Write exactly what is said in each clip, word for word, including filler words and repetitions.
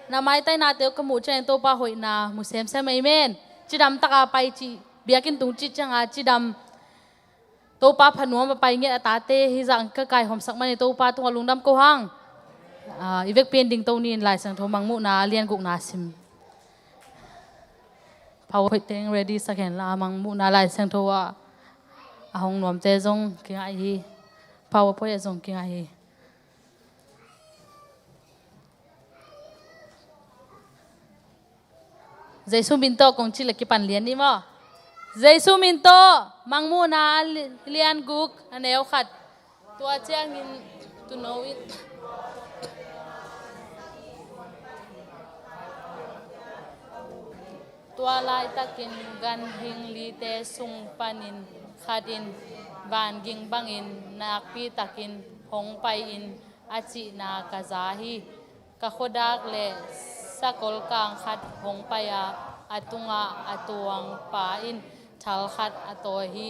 Na maitainate uh ka muh ciangin Topa hoihna mu semsem, amen. Cidam taka pai cih, biakinn tung cih cianga cidam, Topa phanuam a pai ngiat a tate hi zah ka kaihawmsak manin Topa tungah lungdam ko hang. Ah, i vekpi in dingto ni in Lai Siangtho Mangmuhna a lian gukna sim. PowerPoint teng ready sak hen la, Mangmuhna Lai Siangtho ah a hong nuamte zong kingai hi. PowerPoint ah zong kingai hi. Jesu min tawh kong cih leh kipan lian ni maw? Jesu min tawh, Mangmuhna a li-, lian guk a neu khat. Tua ciangin tuuno in, tua laitakin ganhing lite sung panin khat in vanging bangin nakpitakin hong pai in a cihna ka za hi. Ka khuadak le sakol kang khat hong pai a, a tungah a tuangpa in thal khat a tawi hi.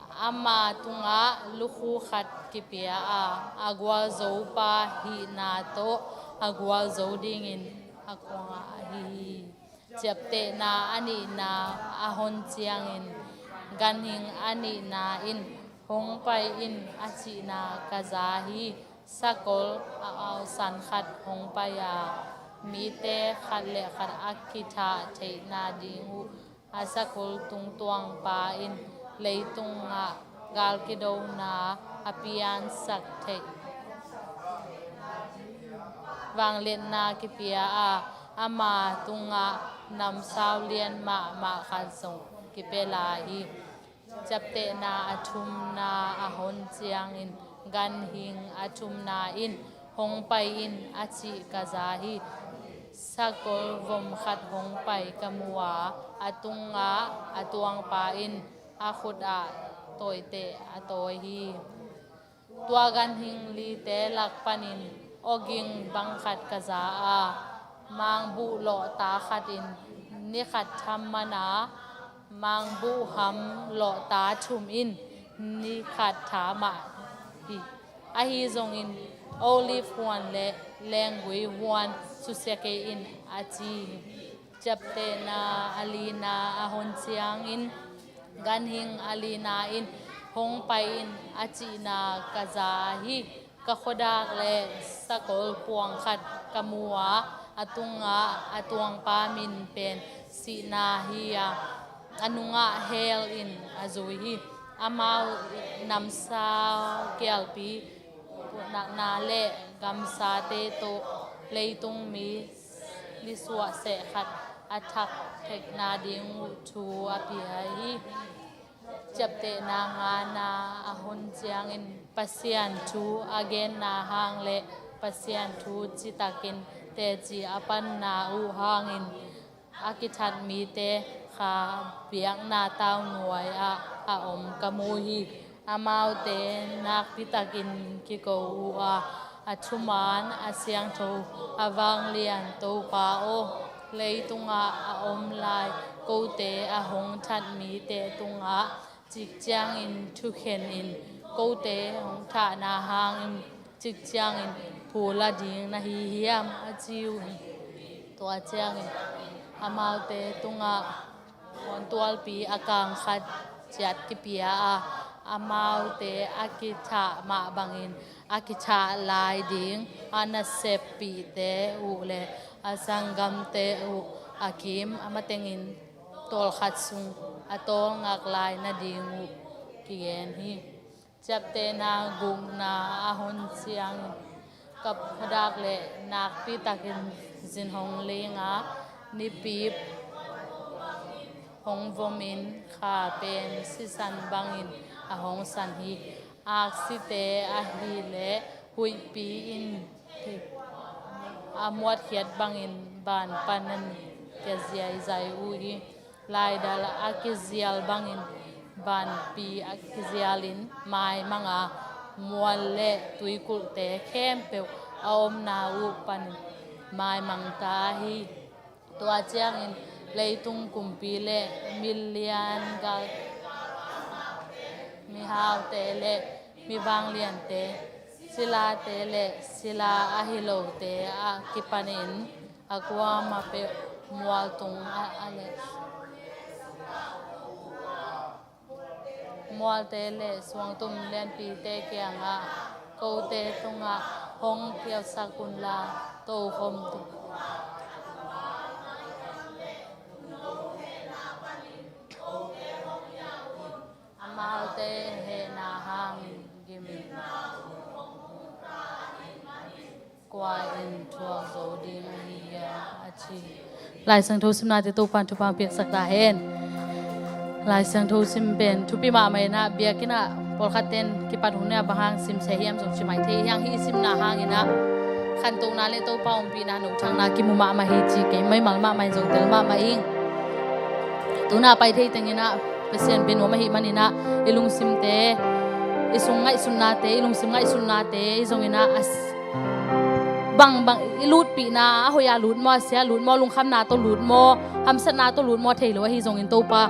Ama tungah lukhu khat kipia a, a gualzopa hihna tawh a gualzo dingin a kuangah ahi hi. Ciaptehna a nihna a hon ciangin ganhing a nihna in hong pai in a cihna ka za hi. Sakol a ausan khat hong pai a, mite khat le khat a kithah theihna ding uh a sakol tungtuangpa in leitungah galkidona a piansak theih vangliatna kipia a, ama tungah namsau lian mahmah khat zong kipia lai hi. Ciaptehna a thumna a hon ciangin ganhing a thumna in hong pai in a cih ka za hi. Sakol vom khat hong pai ka mu a, a tungah a tuangpa in a khut ah tawiteh a tawi hi. Tua ganhing lite lak panin awging bang khat ka za a, mangbuh lawhta khat in ni khat tham man a, mangbuh ham lawhta thum in ni khat tha mah hi. Ahi zongin olive huan le lenggui huan susia kei in a ci hi. Ciaptehna a lina a hon ciangin ganhing a lina in hong pai in a cihna ka za hi. Ka khuadak le sakol puang khat ka mu a, a tungah a tuangpa min pen Sihna hi a, a nungah hell in a zui hi. Amau namsau kialpi, puhnakna le gamsate tawh leitung mi lisuah seh khat a thak thekna ding uh thu a pia hi. Ciaptehna ngana a hon ciangin Pasian thu a genna hang le Pasian thu citakin teci a panna uh hangin a kithat mite kha biakna taunuai ah a om ka mu hi. Amaute nakpitakin kiko uh a, a thuman, a siangtho, a vanglian Topa aw, leitungah a om lai kote a hong that mite tungah cik ciangin thukhen in, kote hong thahna hangin cik ciangin phu la ding na hi hiam, a ci uh hi. Tua ciangin amaute tungah ngawntualpi a kang khat ciat kipia a, amaute a kithah mah bangin a kithah lai ding a naseppihte uh le a sanggamte uh a kim a matengin tawlkhat sung a tawlngak lai nading uh kigen hi. Ciaptehna gukna a hon ciangin ka khuadak le nakpitakin zin hong ling a, nipi hong vomin kha pen sisan bangin a hong san hi. Aksite ahih leh huihpi in a muatkhiat bangin van panin kia ziaizai uh hi. Laidal a kizial bangin vanpi a kizialin maimang a, mual le tuikulhte khempeuh a omna uh panin maimang ta hi. Tua ciangin leitung kumpi le milian gal, mihaute le mivangliante, silate le sila ahi lote a kipanin A kuamah peuh mual tungah a leh, mualte le suangtum lianpite kiangah, kote tungah hong kiausak unla, tokhom tung. Amaute hehna hangin gim kua in thuak zo ding ahi hiam, a ci. Lai Siangtho simnate Topa'n thupha piaksak ta hen. Lai Siangtho sim pen thupi mahmah inah, biakinn ah pawlkhat ten kipat hun ah bang hang sim se hiam zong ci mai thei hi hang, hih simna hang inah khantohna le Topa ompihna, nuntakna kimu mahmah hi ci kei, maimal mahmah in zong tel mahmah ing. Tunah pai thei teng inah Pasian bia nuam ahih man inah i lungsimte, i sung ngaihsutnate, i lungsim ngaihsutnate i zong inah a s-, bangbang i lutpihna, a hoih ah lut maw, a sia lut maw, lungkhamna tawh lut maw, hamsatna tawh lut maw thei lo ahi zongin Topa,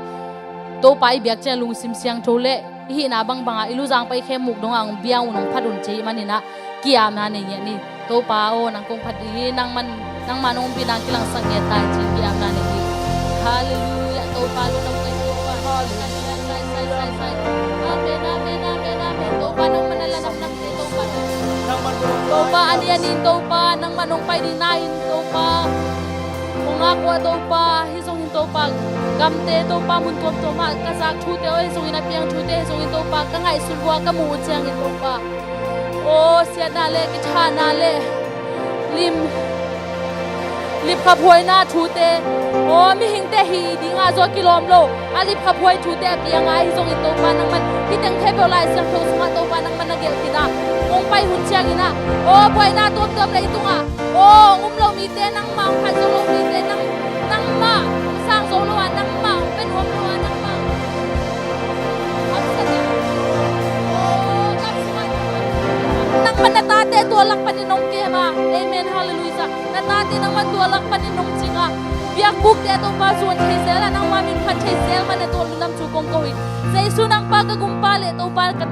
Topa i biak ciang lungsim siangtho le i hihna bangbangah i luzang pai khempeuh dongah hong bia un, hong phat un ci ahih man inah ki-apna nei ngiat ni. Topa aw, nang kong phat ding hi, nangman, nangmah nong ompihna kilangsak ngiat ta hi ci-in ki-apna nei hi. Halleluiah. Topa lungdam kei Topa. Amen, amen, amen, amen. Topa nangman a la namnamte Topa. Topa a ni a ni in Topa nangman hong pai ding na in Topa hong ngak uh a Topa, hi zongin Topa gamte Topa mun tuamtuam ah ka zak thute aw, hi zongin a piang thute, hi zongin Topa ka ngaihsut uh a ka muh uh ciangin Topa aw, siatna le kithahna le lim, lipkhaphuaina thute aw, mihingte hih dingah zong kilawm lo a lipkhaphuai thute a piangah, ahi zongin Topa nangman hih teng khempeuh Lai Siangtho sungah Topa nangman na gelh khin a, hong pai hun ciangin ah aw, buaina tuamtuam lei tungah aw, hong um lo mite nangmah, hong phat zo lo mite nang, nangmah, hong sang zo lo a nangmah, hong pia nuam lo a nangmah. Nangman na tate tua lak panin nong kem a. Amen, halleluiah. Na tate nangman tua lak panin nong cing a. Biakbukte Topa zuan thei zel a, nangma min phat thei zel man a tua lungdam thu kong ko hi. Jesu nangpa ka gumpa le Topa ka,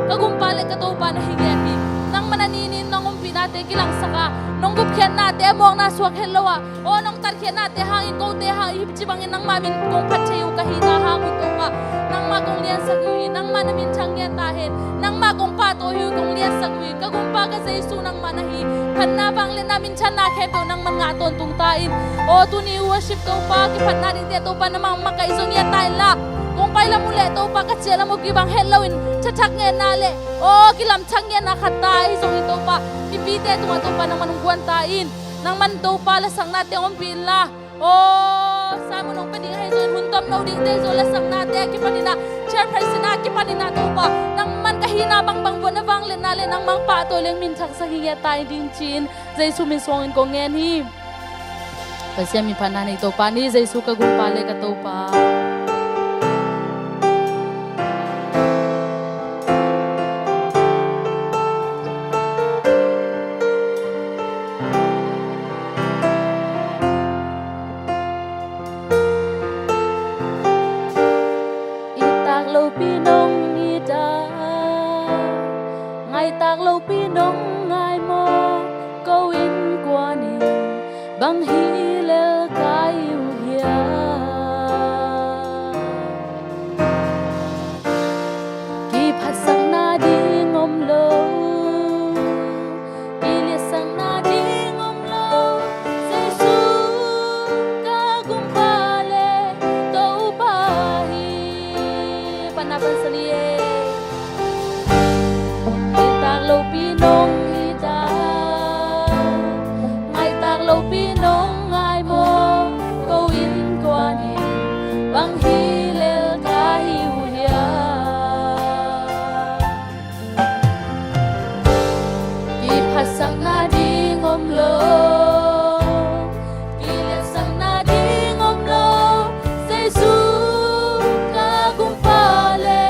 ka gumpa le ka Topa na hi ngiat hi. Nangman a ninin nong ompihna te kilangsak a, nong gupkhiatnate a muakna suak het lo a, aw nong tatkhiatnate hangin kote hang hih ci bangin nangmah min kong phat thei uh ka hihna hang uh Topa, nangmah kong liansak uh hi, nangmah na minthang ngiat ta hen, nangmah kong pahtawi uh, kong liansak uh hi, ka gumpa ka Jesu nangmah na hi, phatna vangliatna minthanna khempeuh nangmah ngah tawntung ta in. Aw tuni worship Topa, kiphatna dingte Topa nangmah makaih zong ngiat ta inla, kong pai lam uh le Topa ka ciah lam uh kibang het loin thathak ngetna le aw kilamthak ngiatna khat ta ahi zongin Topa, mipite tungah Topa nangman hong guan ta in. Nangman Topa lasaknate hong ompih inla, aw Simon hong pia ding ahi zongin hun tomno dingte ahi zong lasaknate a kipanin ah, chairperson a kipanin ah Topa nangman ka hihna bangbang buatna vangliatna le nangmah pahtawi leng minthangsak hi ngiat ta in ding ci-in Jesu min suangin kong ngen hi. Pasian min phatna nei Topa ni, Jesu ka gumpa le ka Topa. It tak lopi nong it a, ngai tak lopi nong ngai maw? Ko innkuan in bang hi lel kai uh hiam? Kiphatsakna ding om lo, kiliatsakna ding om lo, Jesu ka gumpa le Topa hi. Panna pansan hi e. It tak lopi nong it a, ngai tak lopi nong ngai maw? Ko innkuan in bang hi lel ka hi uh hiam? Kiphatsakna ding om lo, kiliatsakna ding om lo, Jesu ka gumpa le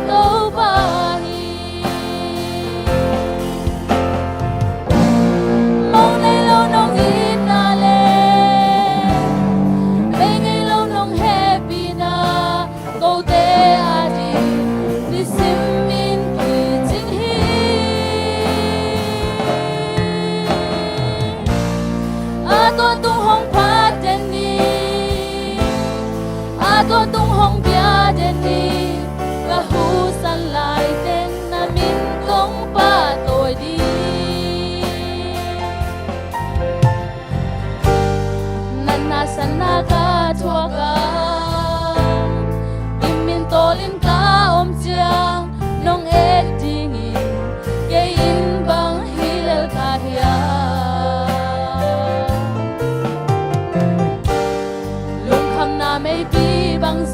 Topa hi. Mong nei lo nong itna le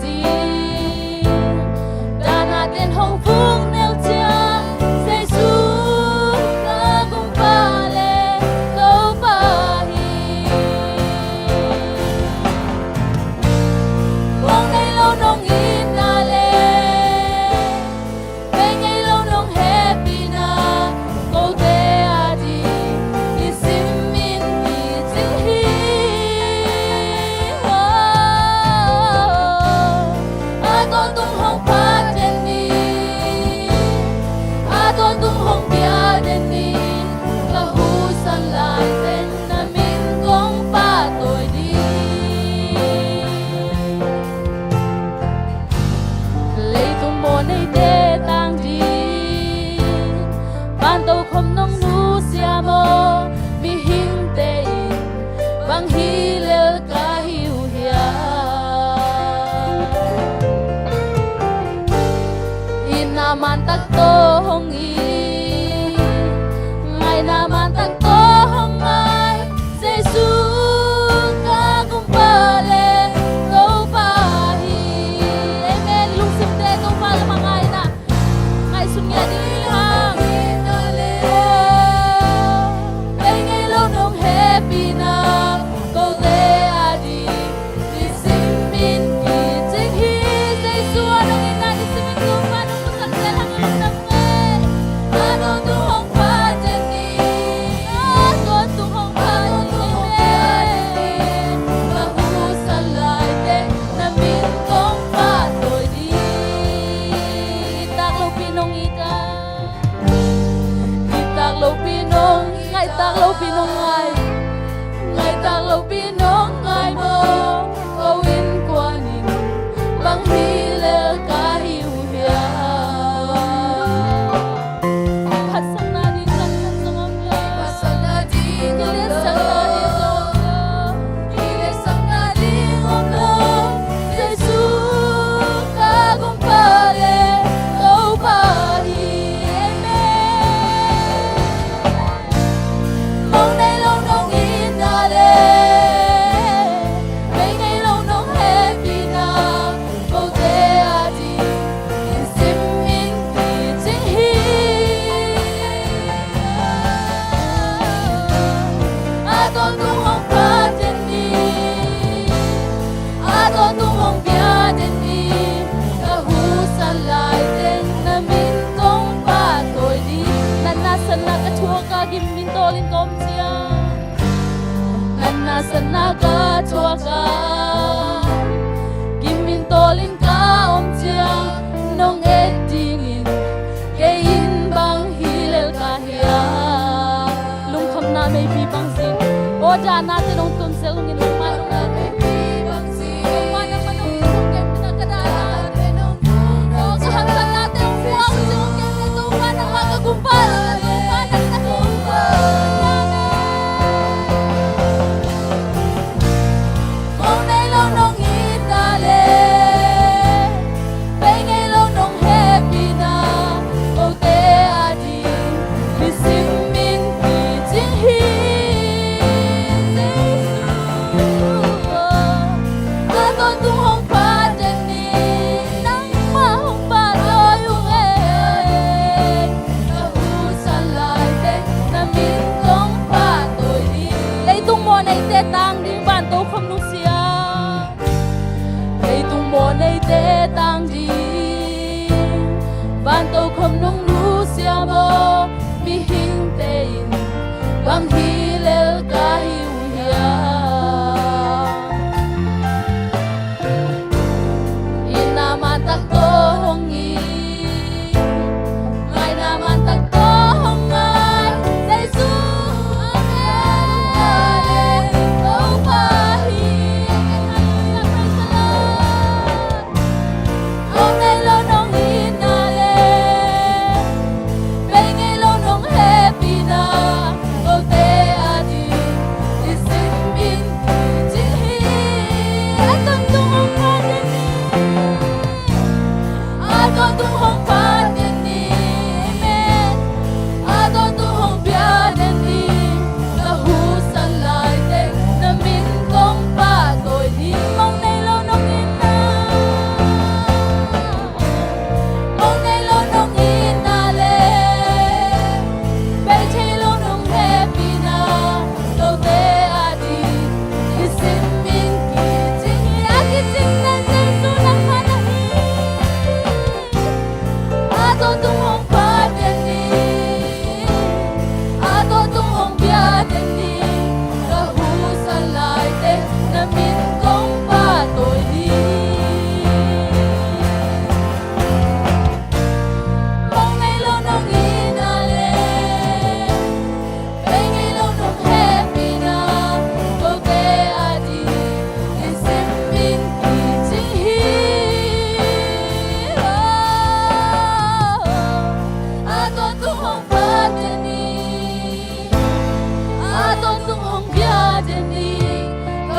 Zing dan a ten hong vung nel ciang, Jesu ka Gumpa le Topa hi. Mong nei lo nong itna le, bei ngei lo nong hehpihna, kote ading i sim in kicing hi. A tawntung hong phat den ni, a tawntung hong bia den ni, ka husan lai teng na min kong pahtawi ding. Leitung mawhneite tang ding, vantokhom nong nusia maw, mihingte in bang hi lel ka hi uh hiam? Itna mantak tawh hong it, ngaihna mantak tawh hong ngai, Jesu ka Gumpa le Topa hi. Amen. Lungsimte Topa lamah ngaihna, ngaihsun ngiat ding hi hang. Bei ngei lo nong hehpihna, kote ading i sim in kicing hi. Jesu a nong itna i sim in Topa nong masak zel hang i lungdam ngai. A tawntung hong phat den ni, a tawntung hong phat den ni, ka husan lai teng na min kong pahtawi ding. It tak lopi nong it a, it tak lopi nong, ngaih tak lopi nong ngai, ngaih tak lopi nong ngai maw, ko innkuan in bang hi lel ka hi uh hiam? Phatsakna ding lamlam zong om lo, phatsakna ding lamlam, kiliatsakna ding zong om lo, kiliatsakna ding om lo, Jesu ka Gumpa le Topa hi. Amen. Mong nei lo nong itna le, bei ngei lo nong hehpihna, kote ading i sim in kicing hi. A tawntung hong phat den ni, a tawntung hong bia den ni, ka husan lai teng na min kong pahtawi ding. Natna satna ka thuak a, gim mintawl in ka om ciang, natna satna ka thuak a, gim mintawl in ka om ciang, nong et dingin kei in bang hi lel ka hiam? Lungkhamna meipi bang zing, aw dahna te nong tun zel ung in, lungkhamna meipi bang zing, lungkhamna meipi bang zing. A tawntung hong phat den ni, nangmah hong pahtawi ung e. Ka husan lai teng na min kong pahtawi ding. Leitung mawhneite tang ding, vantokhom nusia, leitung mawhneite tang ding, vantokhom nong nusia maw, mihingte in bang hi lel ka hi uh hiam? Itna mantak tawh hong it, ngaihna mantak tawh hong ngai, Jesu a ngen a le Topa hi. Hallelujah, praise the Lord. Mong nei lo nong itna le, bei ngei lo nong hehpihna, kote a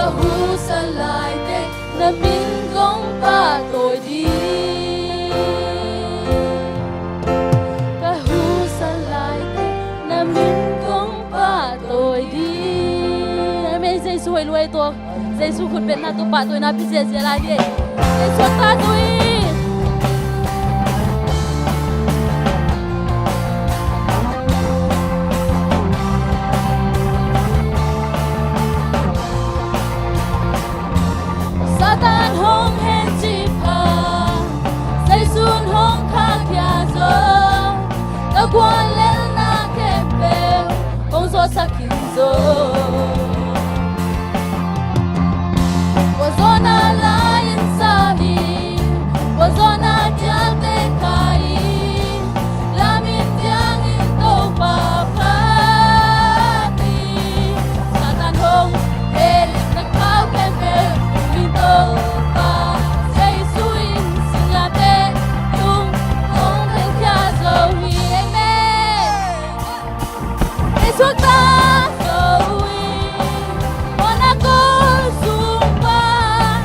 Ka husa lai teh na min kong pahtawi ding. Ka husa lai teh na min kong pahtawi ding. Amen. Jesu hoih lua hi tua. Jesu khutbetna tua pahtawina pia ziahziah lai hi. Jesu a ta zo hi. Satan hong hencip pha, Jesu'n hong khahkhia zo. Ka guallelhna khempeuh hong zawhsak khin zo. Tua zawhna lai-in sa hi, tua zawhna dialte khai hi. Lamin diangin Topa phat hi. Satan hong hehlep na khau khempeuh, tuni Topa Jesu in singlamteh tung hong phelkhia zo hi. Amen. Ei suakta zo hi. Mawhna kawl sung pan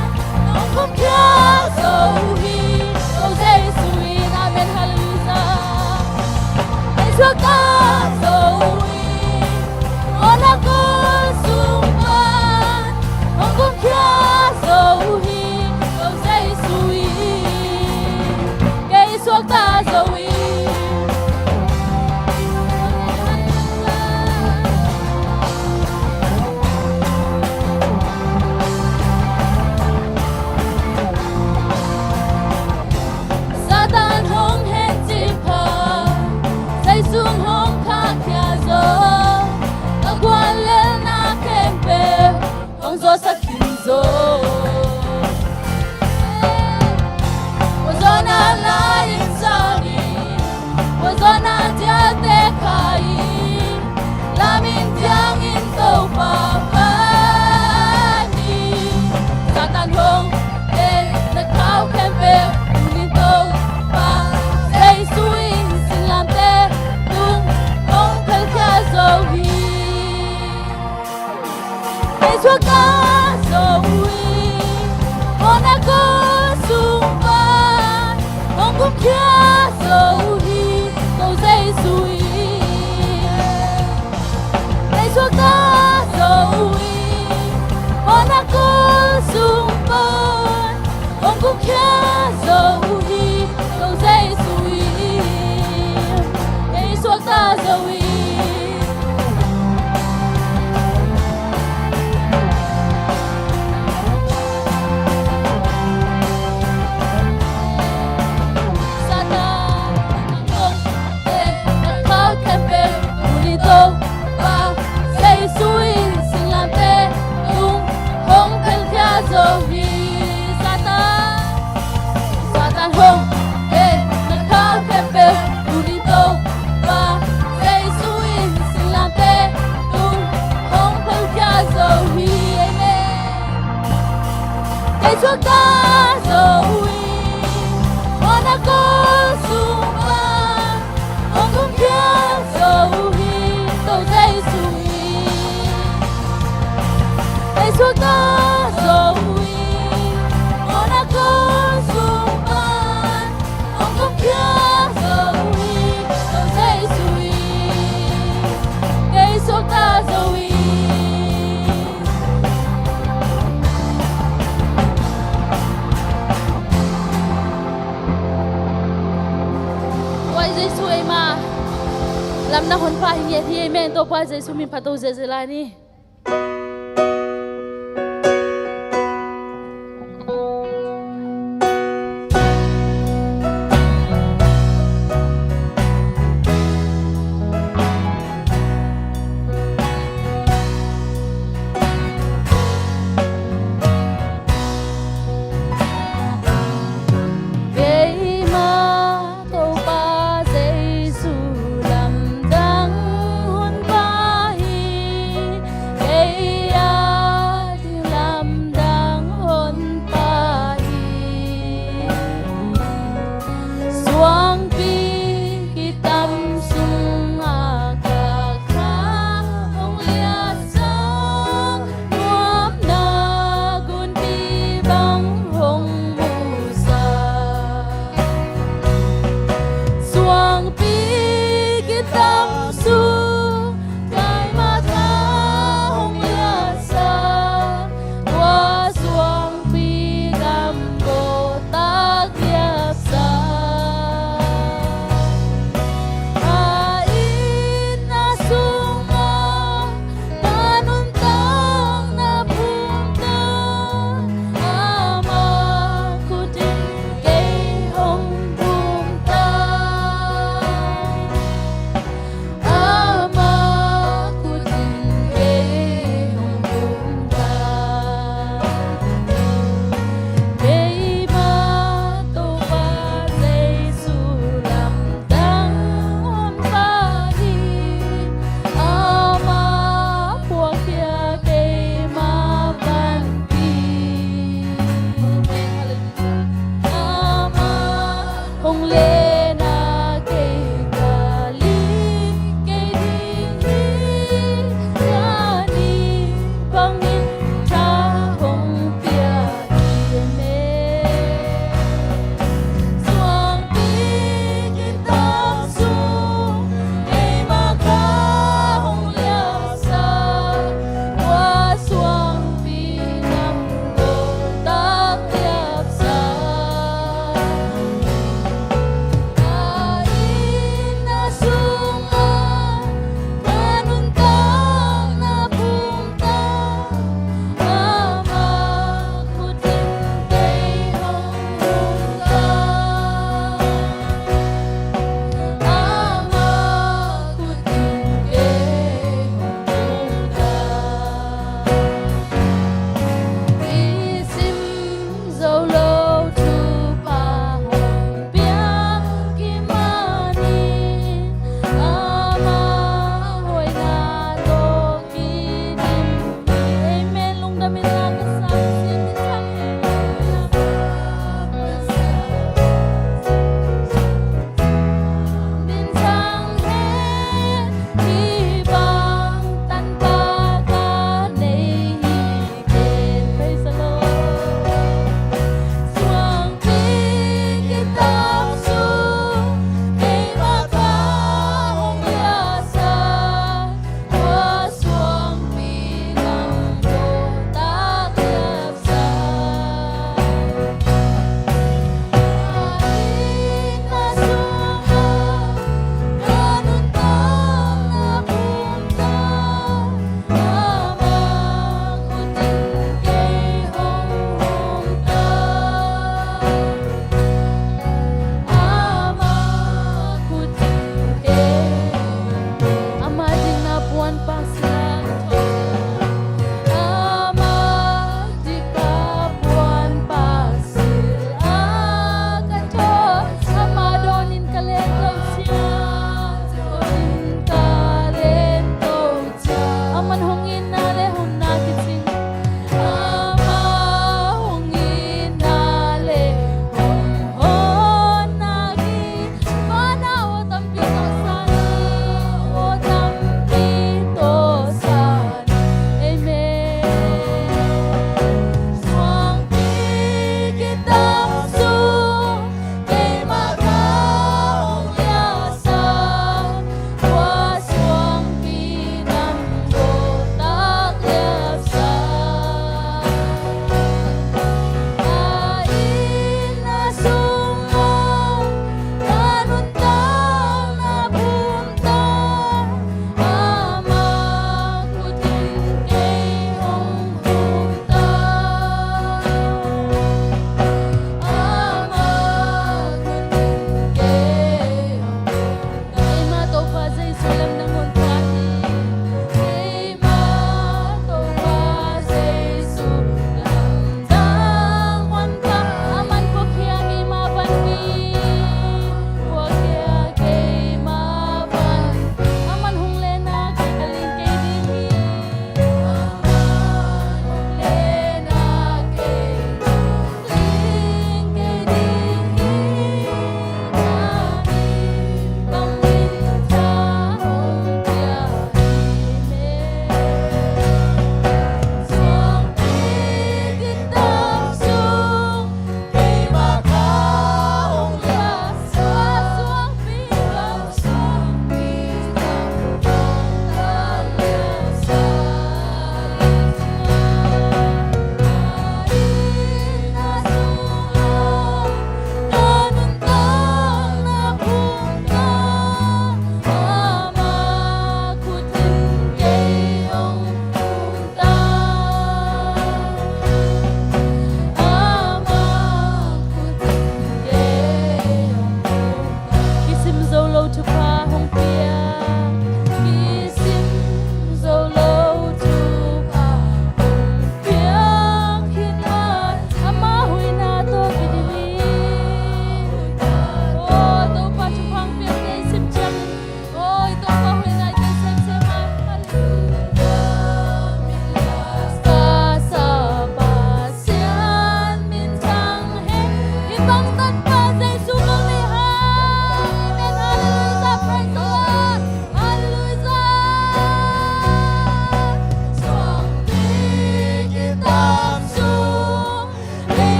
hong kumkhia zo hi. Ko Jesu in, amen, halleluiah. Ei suakta zo hi. Mawhna kawl sung pan hong kumkhia zo hi. Ko Jesu in, kei suakta zo hi. Satan hong hencip pha, Jesu'n hong khahkhia zo. Ka guallelhna khempeuh hong zawhsak khin zo. Tua zawhna lai-in sa hi, tua zawhna dialte khai hi. Lamin diangin Topa phat hi. Satan hong hehlep na khau khempeuh, tuni Topa Jesu in singlamteh tung hong phelkhia zo hi. Ei suakta zo hi. Mawhna kawl sung pan hong kumkhia zo hi. Ko Jesu in, ei suakta zo hi. Mawhna kawl sung pan hong kumkhia zo hi. Ko Jesu in, ei suakta zo hi. Satan hong hehlep na khau khempeuh, tuni Topa Jesu in singlamteh tung hong phelkhia zo hi. Satan, Satan hong hehlep na khau khempeuh, tuni Topa Jesu in singlamteh tung hong phelkhia zo hi. Amen. Kei suakta zo hi. Mawhna kawl sung pan hong kumkhia zo hi. Ko Jesu in, ei suakta zo hi. Mawhna kawl sung pan hong kumkhia zo hi. Ko Jesu in, kei suakta zo hi. Tua Jesu eima lamna honpa hi ngiat hi. Amen. Topa Jesu min phat to ziahziah lai ni. Keima Topa Jesu lamdang honpa hi.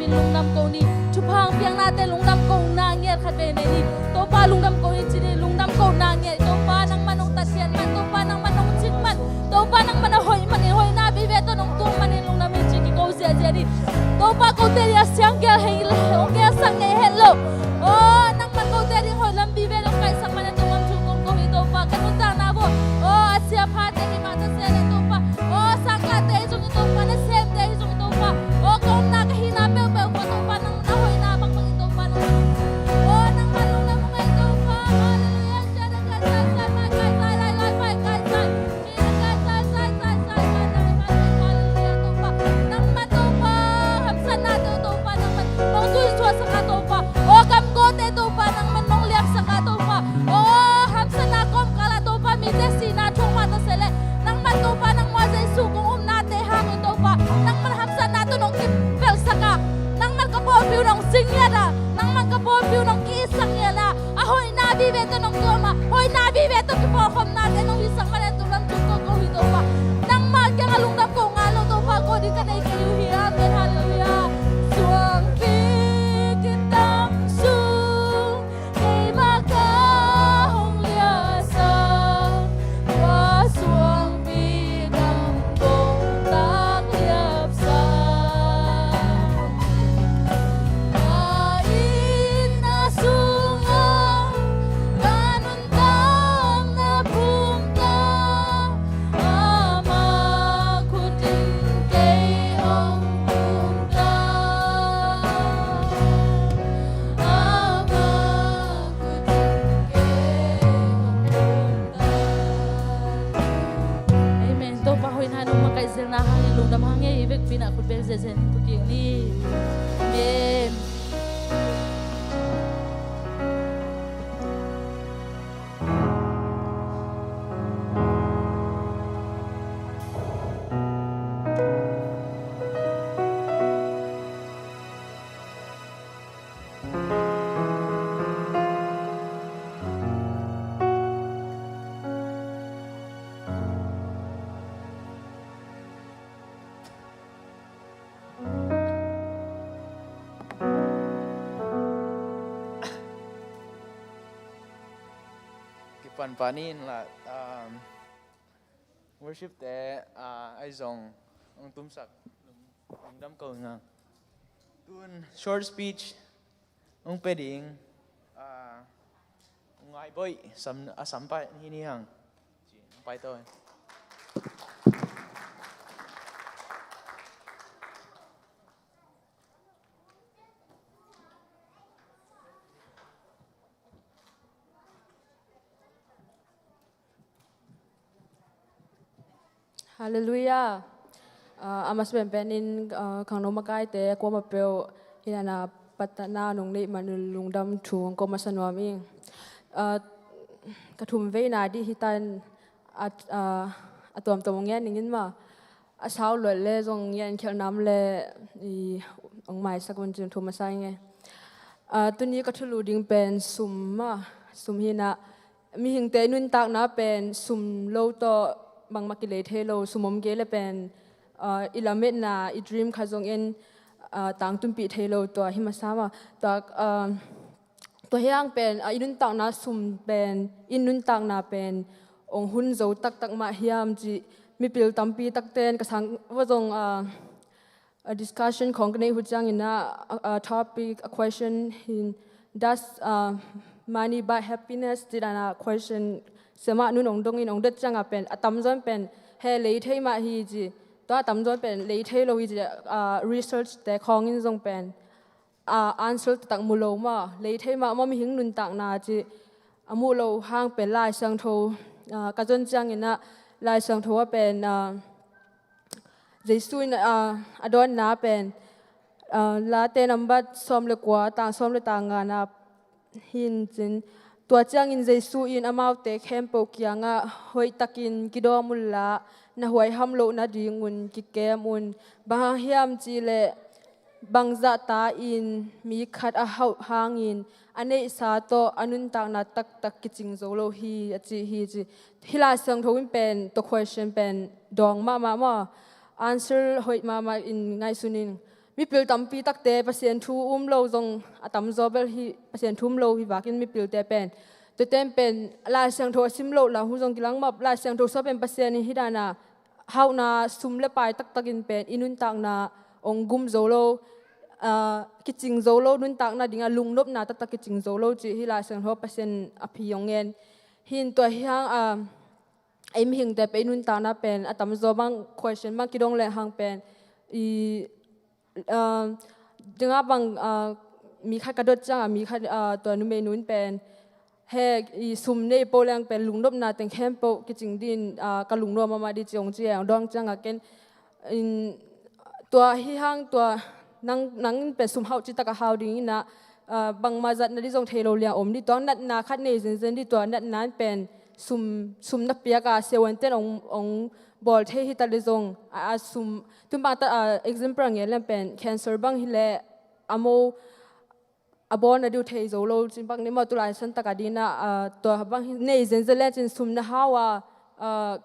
Lungdam ko ni. Thupha piaknate lungdam kona ngiat khat vei nei ni. Topa lungdam ko ni ci ni, lungdam kona ngiat. Topa nangman hong tatkhiat man, Topa nangman hong cing man, Topa nangman a hoih man in, hoihna vive tawh nong tuak man in lungdam hi ci kiko ziahziah ni. Topa kote ding a siang gel hei hong gelsak ngei het lo. Aw nangman kote ding hoih lam vive hong kaihsak man in tunglam thu kong ko hi Topa ka nuntakna vua. Aw a sia phate hi mah ta se le Topa. Aw sangkahte hi zong hi Topa, nasemte hi zong hi Topa. Aw ka omna ka hihna peuhpeuh vua Topa nang na hoihna bangbang hi Topa nang. Aw nangman lungdam hong ngai Topa. Halleluiah. Sia dang kai sai sai mai kai sai lai lai mai kai sai. Sia dang kai sai sai sai sai kai lai mai kai. Halleluiah Topa. Nangman Topa hamsatnate uh Topa nangman nong zui suahsak a Topa. Aw gam kawte Topa nangman nong liamsak a Topa. Aw hamsatna kawmkal ah Topa mite sihna thuak mah ta se le nangman Topa nangmah Jesu kong upnate hangin Topa nangman hamsatna tawh nong kivelhsak a, nangman ka pawlpi uh nong sing ngiat a, nangman ka pawlpi uh nong ki-itsak ngiat a, a hoihna vive tawh nong tuam a, hoihna vive tawh kipawlkhopnate nong hisak man in tunglam thu kong ko hi Topa. Nangmah kiangah lungdam ko ngal lo Topa, ko ding ka nei kei uh hi. Amen. Halleluiah. Suangpi kitam sung keimah ka hong liahsak, tua suangpi dang kong tak liapsak. Ka itna sungah ka nuntakna pumtak, ama khut in kei hong pumtak. Ama khut in kei hong pumtak. Amen. Topa hoihna nong makaih zelna hangin lungdam hang ei, i vekpi in ah khut beng ziahziah in thukik ni. Amen. Kipan panin la, um, worship te, uh, ai zong hong tumsak lungdam ko ngang. Tun short speech hong pia ding, ah, hong ngai boih sam, a sam pai hi ni hang. Hong pai to. Halleluiah. Ah, a masa penpen in, ah, khangno makaite kuamah peuh in a na patna nong neih man un lungdam thu kong ko masa nuam ing. Ah, ka thum veina dih hi tan a, ah, a tuamtuam hong ngen ning in mah. A sau luat le zong ngen khialh nam le i hong maisak un cin thu masa ing e. Ah, tuni ka thulu ding pen sum mah, sum hi na. Mihingte i nuntakna pen sum lo tawh bangmah kilei thei lo, sum om kei le pen, ah, i lametna, i dream khat zong en, ah, tangtunpih thei lo tua hi masa mah. Tua, ah, tua hiang pen, ah, i nuntakna sum pen, i nuntakna pen ong hun zo taktak mah hiam cih mipil tampi takten ka sang va zong, ah, a discussion khong ka neih uh ciangin a, a, a topic, a question hin, does, uh, money buy happiness? Ci dan a question sia mah nun ong dongin ong det ciangah pen a tamzaw in pen he lei thei mah hi ci. Tua a tamzaw in pen lei thei lo hi ci, uh, research te khawngin zong pen, uh, answer taktak mu lo mah, lei thei mah mah mihing nuntakna ci a muh lo hang pen Lai Siangtho, uh, ka zon ciangin a Lai Siangtho ah pen, uh, Jesu in, ah, a dawnna pen, ah, Late nambat sawm le kua, tang sawm le tang ngana hin cin. Tua ciangin Jesu in amaute khempeuh kiangah, hoihtakin kidawm unla, na huaiham loh nadingun kikem un. Bang hang hiam cihleh, bangzahta in mi khat a hauh hangin a neihsa tawh a nuntakna taktak kicing zo lo hi, a ci hi ci. Hih Lai Siangtho in pen tua question pen dawng mahmah maw, answer hoih mahmah in ngaihsun in. mipil tampi takte Pasian thu um lo zong a tamzaw bel hi, Pasian thu um lo hi vakin mipilte pen, tuate pen Lai Siangtho a sim loh lam hun zong kilang mah, Lai Siangtho sua pen Pasian in hih dana hauhna sum le pai taktakin pen i nuntakna ong gum zo lo, ah, kicing zo lo, nuntakna dingah lungnopna taktak kicing zo lo cih hih Lai Siangtho Pasian a phi ong ngen. Hih in tua hi hang, ah, ei mihingte pen i nuntakna pen a tamzaw bang question bang kidong lehang pen i, ah, dingah bang, ah, mi khat ka dot ciangah mi khat, ah, tua numei nu in pen he i sum nei po leng pen lungnopna teng khempeuh kicing dingin, ah, ka lungnuam mahmah ding ci ong ci eng dong ciangah ken in tua hi hang tua nang, nang in pen sum hauh citak a hau ding inah, ah, bangmah zatna ding zong thei lo liang om ding, tua natna khat nei zenzen ding, tua natna in pen sum, sum na piak a siavuanten ong, ong bawl thei hi ta le zong, ah, ah, sum tun bang ta, ah, example a ngen leng pen cancer bang hi leh a mo a bawlna ding uh thei zo lo cin bang ni maw, tu lai san taka dingin ah, ah, tua bang hi nei zenzen le cin sum na hau a, ah,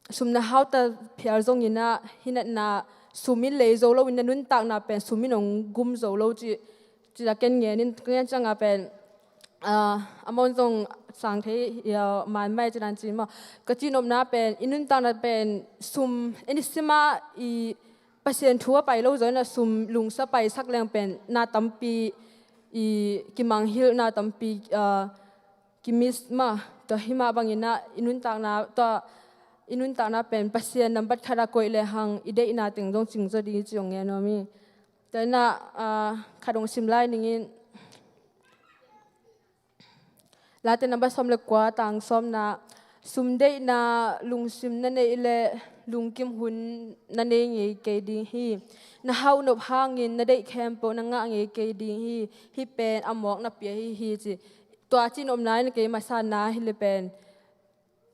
sum na hau ta phial zongin ah hih natna sum in lei zo lo in na nuntakna pen sum in ong gum zo lo ci, ci a ken ngen in, ngen ciangah pen, ah, a mon zong sang thei, ah, man mai ci dan ci maw. Ka cihnopna pen i nuntakna pen sum en i sim a i Pasian thu a pai lo zaw in ah sum lungsim a paisak leng pen na tampi i kimanghilhna tampi, ah, kimis mah, tua hi mah bangin ah i nuntakna, tua i nuntakna pen Pasian nambat khat a koih lehang i deihna teng zong cing zaw ding ci ong ngen nuam hi. Tua in ah, ah, khat ong sim lai ning in. Late nambat sawm le kua, tang sawmna, sum deihna lungsim na neih leh lungkim hun na nei ngei kei ding hi. Na hauhnop hangin na deih khempeuh na ngah ngei kei ding hi. Hih pen a mawk na pia hi hi ci. Tua cihnopna in kei masa na hi le pen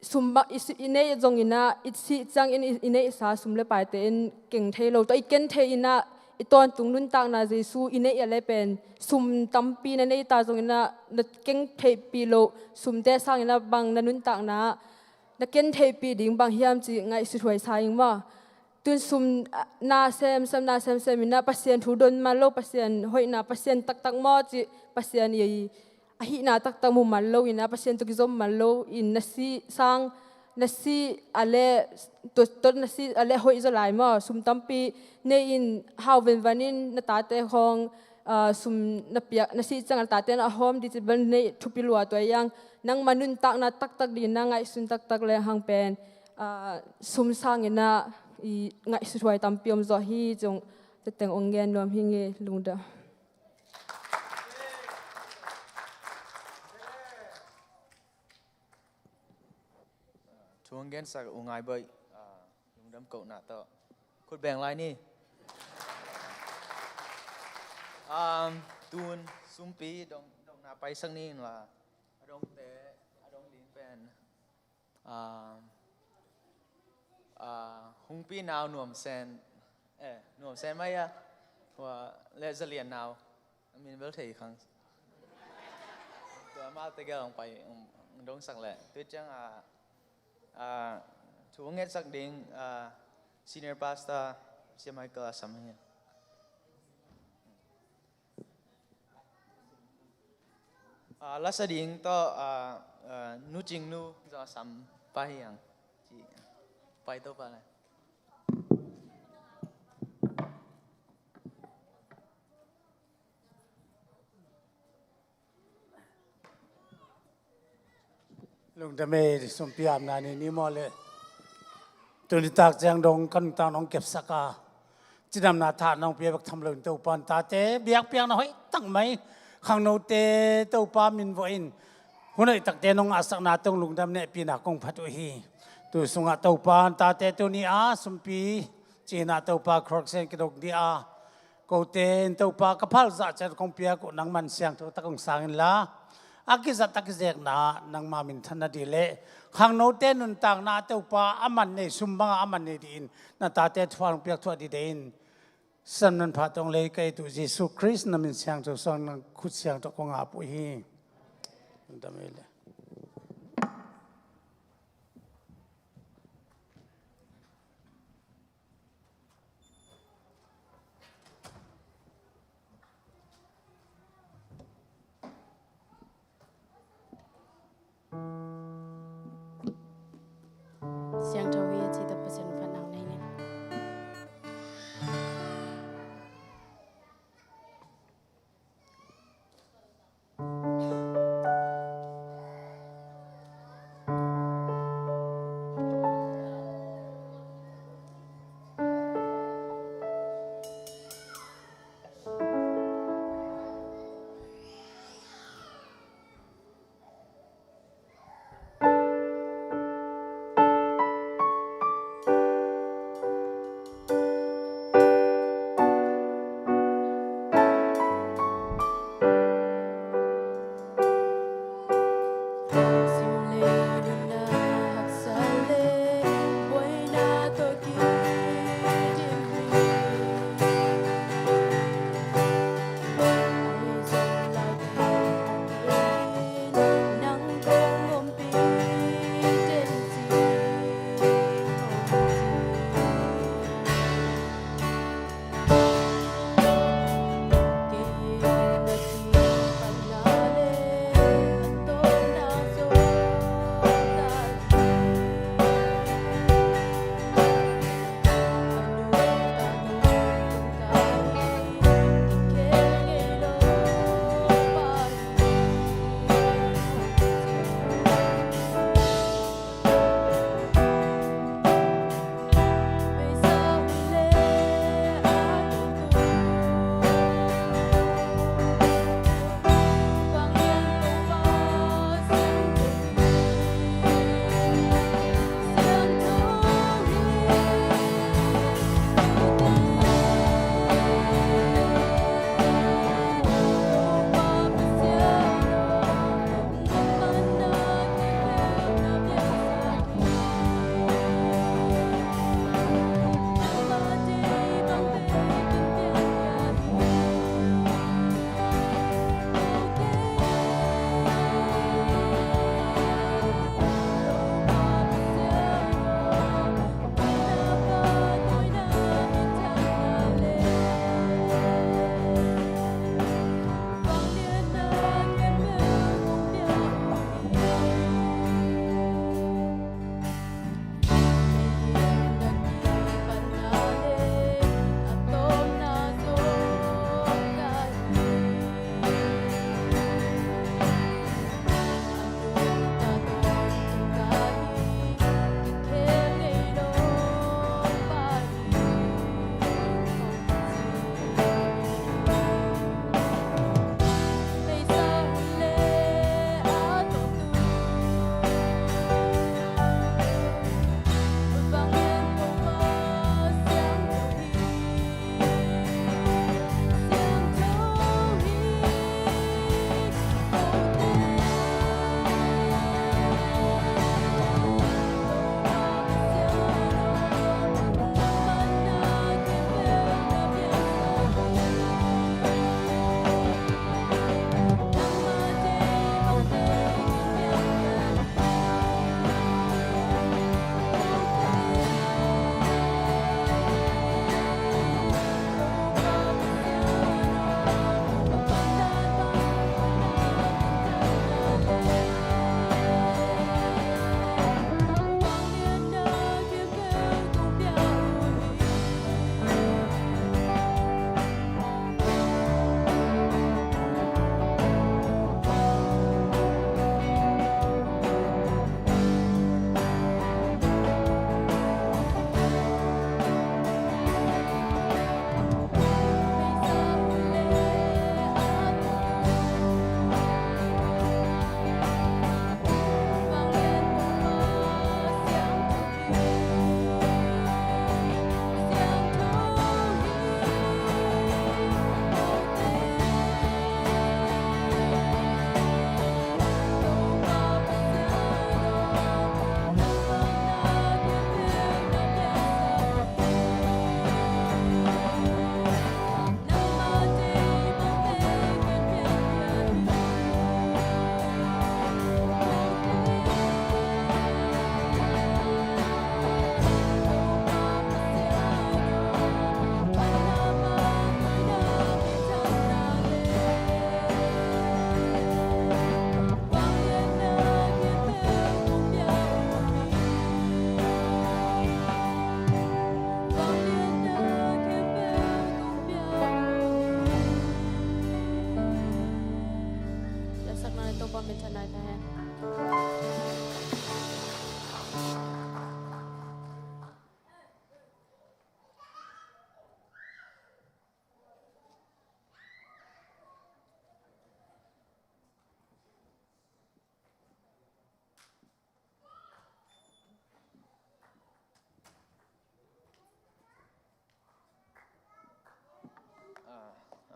sum bang i, i neih zongin ah i sih ciangin i, i neihsa sum le paite in keng thei lo. Tua i ken thei in ah i tawntung nuntakna Jesu i neih a le pen sum tampi na nei ta zongin ah na keng theihpih loh sumte sangin ah bang na nuntakna ah na ken theihpih ding bang hiam ci ngaihsut huai sa ing maw. Tun sum, ah, na semsem, na semsem in ah Pasian thu don man lo, Pasian hoihna, Pasian taktak maw ci, Pasian i a hihna taktak mu man lo in ah, Pasian tawh kizom man lo in na sih sang, na sih a le, tua, tua na sih a le hoih zaw lai maw, sum tampi nei in hau venvan in na tate khawng, ah, sum na piak, na sih ciang a na tate na hawm ding ci bel nei thupi lua tua i ang, nangma nuntakna taktak ding na ngaihsun taktak lehang pen, ah, sum sangin ah i ngaihsut huai tampi om zaw hi cong, tua teng ong ngen nuam hi ing e, lungdam. Thu hong gensak U Ngai Bawi, ah, lungdam kohna tawh khut beng lai ni. Um, tun sumpi dong, dongna paisak ni in la, a dongte, a dong ding pen, um, ah, Hungpi nau Nuam Sen, eh, Nuam Sen mai a, hua le Zalian nau, a min bel thei khang. Tua amau tegel ong pai, ong, ong dongsak leh. Tua ciang a, ah, thu ngetsak ding, ah, Senior Pastor Sia Michael a sam hi. Ah, lasa ding tawh, ah, ah, Nu Cing Nu zong a sam pah hi ang. Ci, pai to pah lai. Lungdam e, sumpi apna ni ni maw le. Tuni tak ciang dong ka nuntak nong kepsak a, cidamna tha nong pia bek tham loin Topa in tate biakpiakna hoih tak mai, khangnote Topa min vuah in hun hoih takte nong ngahsakna tawh lungdam nehpihna kong phat uh hi. Tu sungah Topa in tate tuni a sumpi cihna Topa Crocs in kidong dih a, kote in Topa ka phal zah ciat kong piak uh nangman siangtho tak kong sang inla, a kizat a kizekna nangma minthan na dih leh khangnote nuntakna Topa a man nei sum banga a man nei dih in na tate thuak hong piak thuah dih dei in. San manpha tong lei ka it uh Jesu Khrist na min siangtho suang nang khut siangtho kong ap uh hi. Lungdam e le.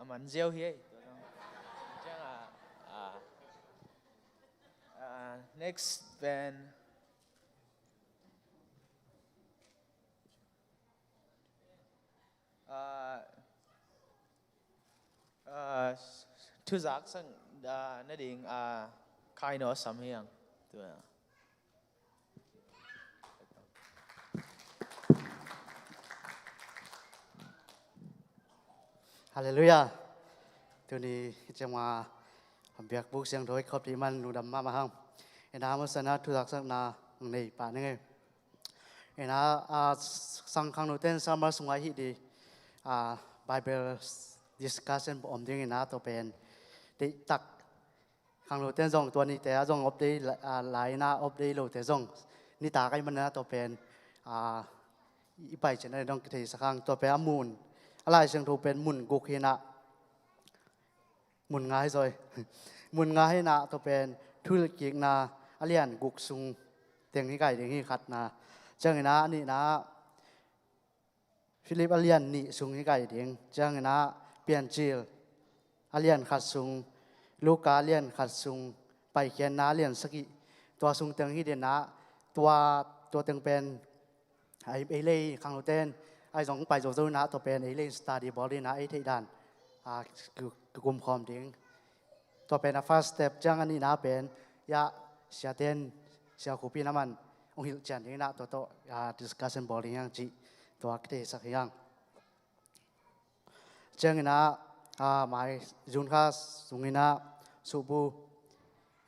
man ziau hi ei. Tua zong. Ciang a, a, a, next pen, a, a, thuzak sang, a, na ding, a, Kaino Sam hi ang. Tua. Halleluiah. Tuni i ciang ma a biakbuk siangtho i khop dih man lungdam mahmah hang. Ina, masa na thuzak sakna nei pah ning ei. Ina, a, sang khangnote in summer sungah hih ding, a, Bible discussion om ding ina, tua pen deihtak khangnote in zong tua nite ah zong off day la-, a, lai ina, off day lote zong nitak ahih manin ah tua pen, a, i pai ciangin ah dong kitheisak hang. Tua pen a mun, a Lai Siangtho pen mun guk hi ina, mun nga hi zaw ei. Mun nga hi ina, tua pen Thuhilhkikna a lian guk sung teng hi kai ding hi, khatna. Ciang ina, a nihna Philip a lian nih sung hi kai ding. Ciang ina Piancil a lian khat sung, Luka a lian khat sung, Paikhiatna a lian sagih, tua sung teng hi ding ina, tua, tua teng pen ei, ei lei khangnote in, ei zong pai zozo ina, tua pen ei lei study bawl ding ina, ei theih dan, a, ki, ki, kikum khawm ding. Tua pen a first step. Ciang a nihna pen, ya, siate in, sia Khupi in aman hong hilh cian ding ina, tua tawh, a, discussion bawl ding hi hang cih tua kitheisak hi hang. Ciang ina, a, mai June kha sung ina subu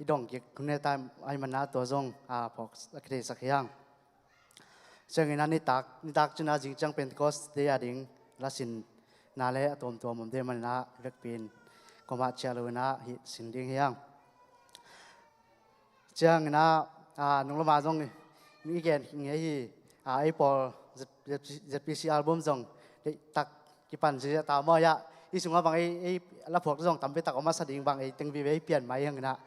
i dong kik hun ne tai ahih manin ah tua zong, a, phawk a kitheisak hi hang. Ciang ina nitak, nitak cih ina zing ciang Pentecost Day a ding lasinna le a tuamtuam om ding manin ah vekpi in kuamah ciah lo ina hih sin ding hi hang. Ciang ina, a, nung lamah zong i gen ngei hi, a, ei pawl Z-, Z-, Z P C album zong deihtak kipan ziazia ta maw, ya, i sungah bang ei, ei la phuak zong tampi tak om a, sa ding bang ei teng vive ei pian mai hi hang ina.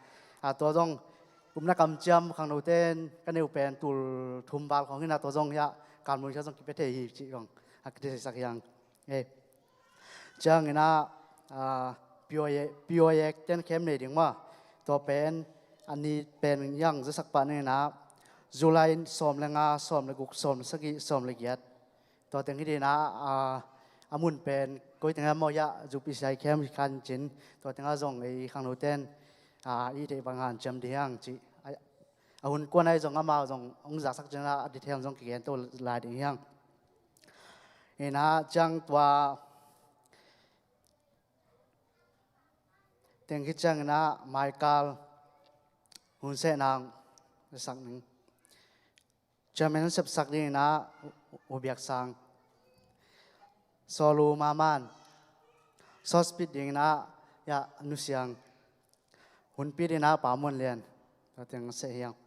A, tua zong upna kamciam khangnote in ka neu pen tul thum val khawng hi ina, tua zong ya, kalmual khat zong kipia thei hi cih zong a kitheisak hi hang. Ei. Ciang ina, a, P Y A, P Y A ten camp nei ding maw. Tua pen a ni pen hi hang, zasak pah ning ina, July sawm le nga, sawm le guk, sawm le sagih, sawm le giat. Tua teng hi ding ina, a, a mun pen koi teng hiam maw, ya, zu P C I camp hi khan cin, tua teng ah zong ei khangnote in, a, i theih bang hanciam ding hi hang cih. A, a hun kuan ah zong amau zong hong zasak ciangin ah a detail zong kigen to lai ding hi hang. Ina ciang tua teng khit ciang ina maikal hun sehna hong sak ning. Chairman sepsak ding ina U Biak Sang. Sawlu Maman. Sawspit ding ina, ya, Nu Siang. Hunpi ding ina Pa Muan Lian. Tua teng seh hi hang.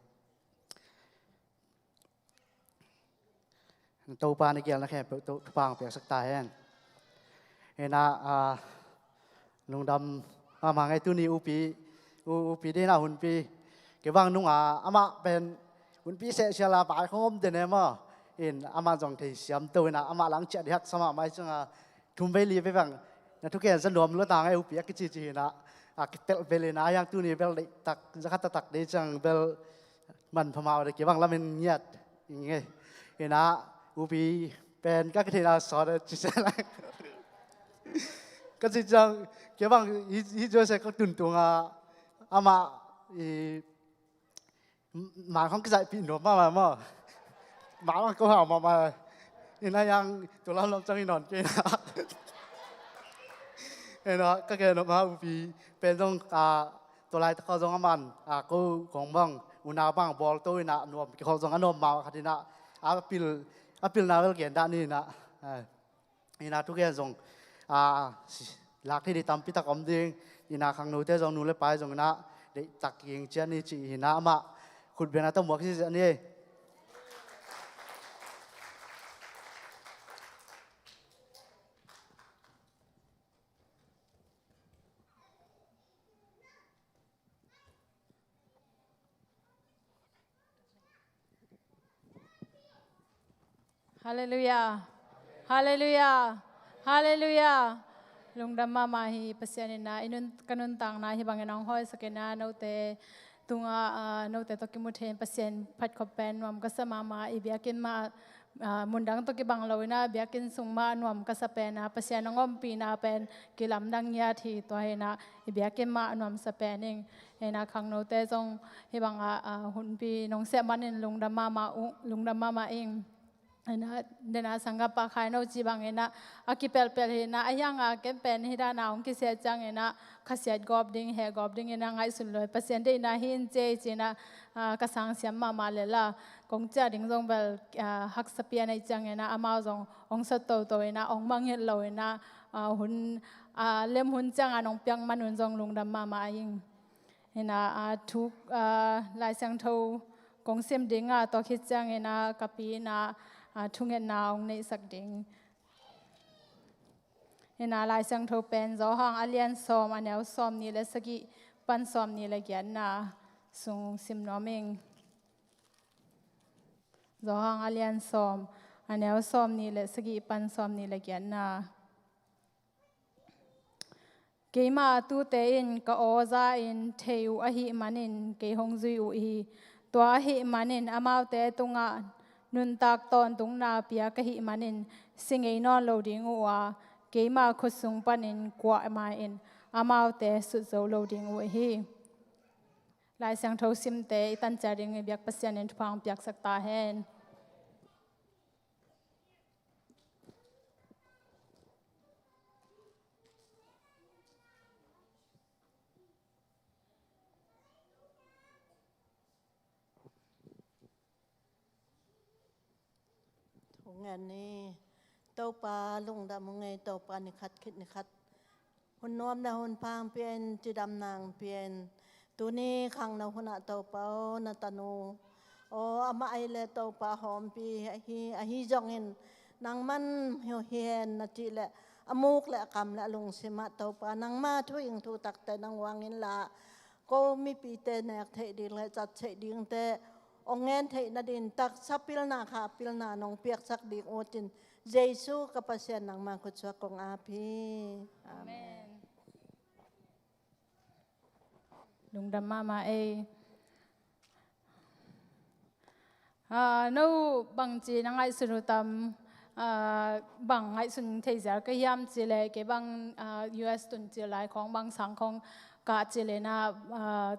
Topa na gelna khempeuh tawh thupha hong piaksak ta hen. Ina, a, lungdam mahmah ngei tuni upi, u-, upi ding ina hunpi. Kei bang nung a, amah pen hunpi seh sial a pai khong om den e maw. In amah zong thei siam to ina, amah lang ciah ding haksa mahmah hi ciang a, thum vei li vei bang na thugen za nuam lua ta ngei upi a kicici hi ina, a kipelh bel ina, a hiang tuni bel deihtak, za khat taktak dei ciang bel manpha mah uh dei, kei bang lamen ngiat ing ei. Ina upi pen ka kitheihna sawt a ci seh lai. Ka ci ciang kei bang hi, hi Joseph ka tuntung a, amah i Mah khong kizaihpih nuam mahmah maw. Mah khong ko hau mahmah. Ina yang tulam lam cang i nawn kei na. Ina ka gen nuam a upi pen zong, a, tulai ta kho zong aman, a, ko kong bang, una bang bawl to ina nuam kikhol zong a nuam mah khat ina, a pil, a pilna vel gen dah ni ina. Ai. Ina thugen zong, a, si-, lak thei ding tampi tak om ding. Ina khangnote zong, nu le pa zong ina deihtak ging cian ni ci ina amah khut beng a tamuak ci cian ni. Halleluiah. Halleluiah. Halleluiah. Lungdam mahmah hi. Pasian in ah i nun, ka nuntakna hih bangin hong hawisak in ah note tungah, ah, note tawh kimu thei in Pasian phat khop pen nuam ka sa mahmah. I biakinn mah, ah, mundang tawh kibang lo in ah biakinn sung mah nuam ka sa pen ah Pasian hong ompihna pen kilamdang ngiat hi. Tua hi in ah i biakinn mah nuamsa pen ing. Hi in ah khangnote zong hih bangah, ah, hunpi nong siah manin lungdam mahmah uh, lungdam mahmah ing. Hi in ah, den a sanggam Pa Khai No cih bangin ah a kipelpel hi in ah, a hiang a ken pen hih dan a hong kisia ciangin ah khasiat gawp ding, heh gawp ding in ah ngaihsun lo hi. Pasian deihna hi in ci ei ci in ah, ah, ka sang siam mahmah lel a, kong ciah ding zong bel, ah, haksa pian ahih ciangin ah amau zong hong sot toto in ah hong mangngilh lo in ah, ah, hun, ah, lem hun ciang a nong piak man un zong lungdam mahmah ing. Hi in ah, ah, thu, ah, Lai Siangtho kong sim ding a, tua khit ciangin ah ka pi in ah, ah, thungetna hong neihsak ding. Hi in ah Lai Siangtho pen Johan a lian sawm, a neu sawmnih le sagih pan sawmnih le giatna sung sim nuam ing. Johan a lian sawm, a neu sawmnih le sagih pan sawmnih le giatna. Keima tuute in ka aw za in thei uh ahih manin kei hong zui uh hi. Tua ahih manin amaute tungah nuntak tawntungna pia ka hih manin si ngei nawn lo ding uh a, keima khut sung panin kuamah in amaute sut zo lo ding uh hi. Lai Siangtho simte i tan ciat ding i biak Pasian in thupha hong piaksak ta hen. Thungen ni. Topa lungdam ung ei, Topa ni khat khit ni khat hun nuam na hun pha hong pia in, cidamna hong pia in. Tuni khangno hunah Topa aw, na tanu aw, amah ei le Topa hawmpi ahi, ahi zongin nangman hi hen na cih leh a muk le a kam le a lungsimah Topa nangma thu ing thu takte nang uang inla, ko mipite nek theih ding le cat theih dingte hong ngen theih nading taksa pilna kha pilna nong piaksak ding uh cin Jesu ka Pasian nangma khutsuak kong ap hi. Amen. Amen. Lungdam mahmah ei. Ah, no bangci na ngaihsun uh tam, ah, bang ngaihsun thei zel ka hiam cih leh kei bang, ah, U S tun cil lai khawng bang sang khawng ka cih leh na, ah,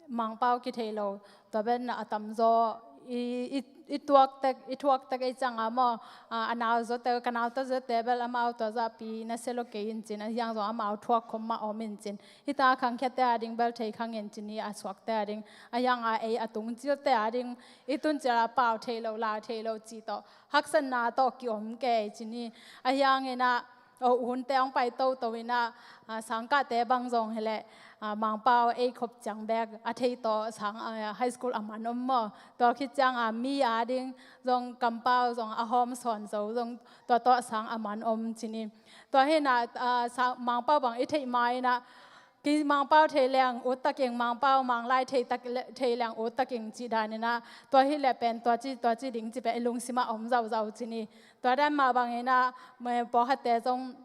Mangpau kithei lo, tua pen a tamzaw i, i, i tuak tek, i thuak tek ei ciang a maw, ah, a nau zawte, ka nau ta zawte bel amau tua zahpi na sia lo kei in cin, a hiang zong amau thuak khawm mah om in cin. Hita khangkhiate a ding bel thei khang in cin hi, a suakte a ding, a hiang a ei a tung cilte a ding i tun cil a pau thei lo, lau thei lo cih tawh haksatna tawh kiom kei cin hi. A hiang in ah, oh, hunte hong pai toto in ah, ah, sangkahte bang zong hi leh, ah, Mangpau ei khop ciang bek a thei tawh sang, ah, high school a man om maw. Tua khit ciang a mi a ding zong kampau zong a hawm sawn zo zong tua tawh sang a man om cin hi. Tua hi in ah, ah, sang, Mangpau bang i theih ma in ah, kei Mangpau thei leng ut tak ing, Mangpau Manglai thei tak le, thei leng ut tak ing cih dan in ah, tua hi leh pen tua ci, tua ci ding cih pen i lungsim ah om zauzau cin hi. Tua dan mah bang in ah, me, pawlkhatte zong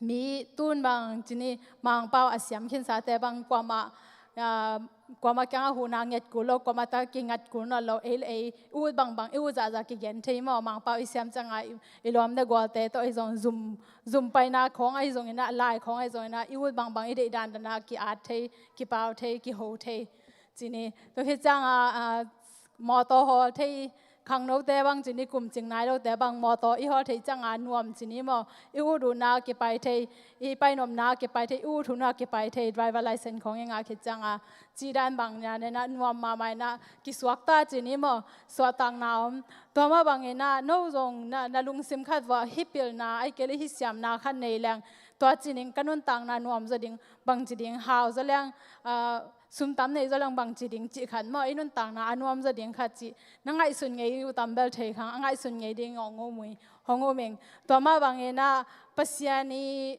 mi tun bang cin hi, Mangpau a siam khinsate bang kuamah, ah, kuamah kiang a huhna nget kul lo, kuamah ta kingat kul nawn lo, ei le ei i ut bangbang, i ut zahzah kigen thei maw, Mangpau i siam ciang a i, i lawm le gualte tawh i zong zum, zum paina khawng ahi zongin ah, lai khawng ahi zongin ah, i ut bangbang i deih dandan a ki-at thei, kipau thei, kiho thei cin hi. Tua khit ciang a, ah, mawtaw hawl thei, khangnote bang cin hi, kum cing nai lote bang mawtaw i hawl thei ciang a nuam cin hi maw, i ut uh na kipai thei, i pai nopna kipai thei, i ut uh na kipai thei, driver license khawng i ngah khit ciang a, cih dan bang nia nen ah nuam mahmah in ah kisuak ta cin hi maw, suahtakna om. Tua mah bang in ah no zong na, na lungsim khat uah hih pilna, ahih kei leh hih siamna khat nei leng, tua ci ning ka nuntakna nuam zaw ding, bang ci ding hau zaw leng, ah, sum tam nei zaw leng bang ci ding cih khat maw, i nuntakna a nuam zaw ding khat cih na ngaihsun ngei uh tam bel thei khang, a ngaihsun ngei ding hong um ui, hong um ing. Tua mah bang in ah Pasian i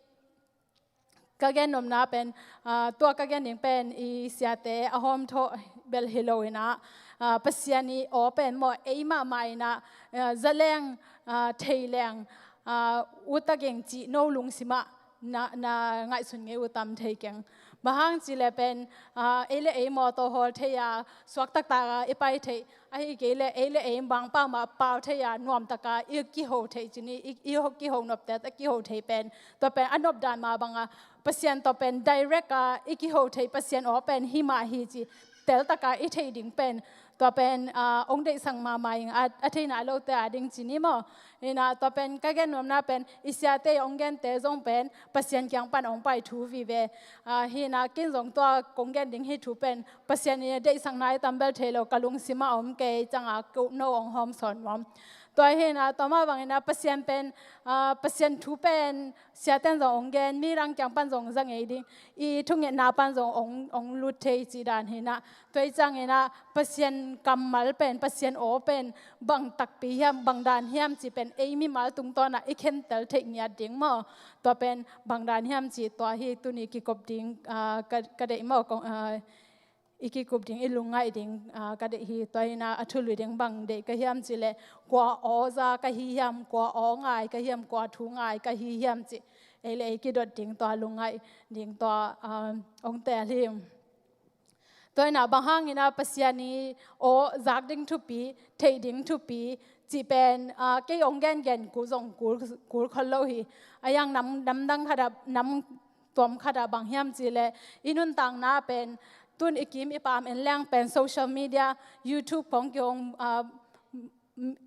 ka gen nopna pen, ah, tua ka gen ding pen i siate a hawm thawh bel hi lo in ah, ah, Pasian i aw pen maw, ei mahmah in ah, ah, za leng, ah, thei leng, ah, ut tak ing cih no lungsim ah na, na ngaihsun ngei uh tam thei keng. Bang hang cih leh pen, ah, ei le ei mawtaw hawl thei a, suak taktak a i pai thei, ahih kei leh ei le ei bang pau mah pau thei a, nuam tak a i kiho thei ci ni, i, i ho, kiho nop te, a kiho thei pen, tua pen a nop dan mah bang a, Pasian tawh pen direct a i kiho thei, Pasian aw pen hi mah hi ci tel tak a i theih ding pen, tua pen, ah, hong deihsak mahmah ing a, a thei nai lote a ding ci ni maw. Hi na, tua pen ka gen nuamna pen, i siate hong gente zong pen Pasian kiang pan hong pai thu vive. Ah, hi na, ken zong tua kong gen ding hi thu pen Pasian in a deihsak nai tam bel thei lo, ka lungsim ah om kei ciang a ko no hong hawm sawn nuam. Tua hi na, tua mah bang hi na, Pasian pen, ah, Pasian thu pen siaten zong hong gen, midang kiang pan zong za ngei ding, i thungetna pan zong hong, hong lut thei cih dan hi na. Tua hi ciang hi na, Pasian kammal pen, Pasian aw pen bang takpi hiam, bang dan hiam cih pen ei mimal tungtawn a i khentel theih ngiat ding maw. Tua pen bang dan hiam cih tua hi tuni kikop ding, ah, ka, ka deih maw, kong, ah, i kikup ding, i lungngaih ding, ah, ka deih hi. Tua hi na, a thu lui ding bang deih ka hiam cih leh, kua aw za ka hi hiam, kua aw ngai ka hiam, kua thu ngai ka hi hiam cih ei le ei kidot ding, tua lungngaih ding tua, ah, hong tel hi. Tua hi na, bang hang hi na, Pasian i aw zak ding thupi, theih ding thupi cih pen, ah, kei hong gengen kul zong kul, kul khol lo hi. A hiang nam, namdang khat ah, nam tuam khat ah bang hiam cih leh, i nuntakna pen, tun i kim i pam en leng pen social media, YouTube khong kihong, ah,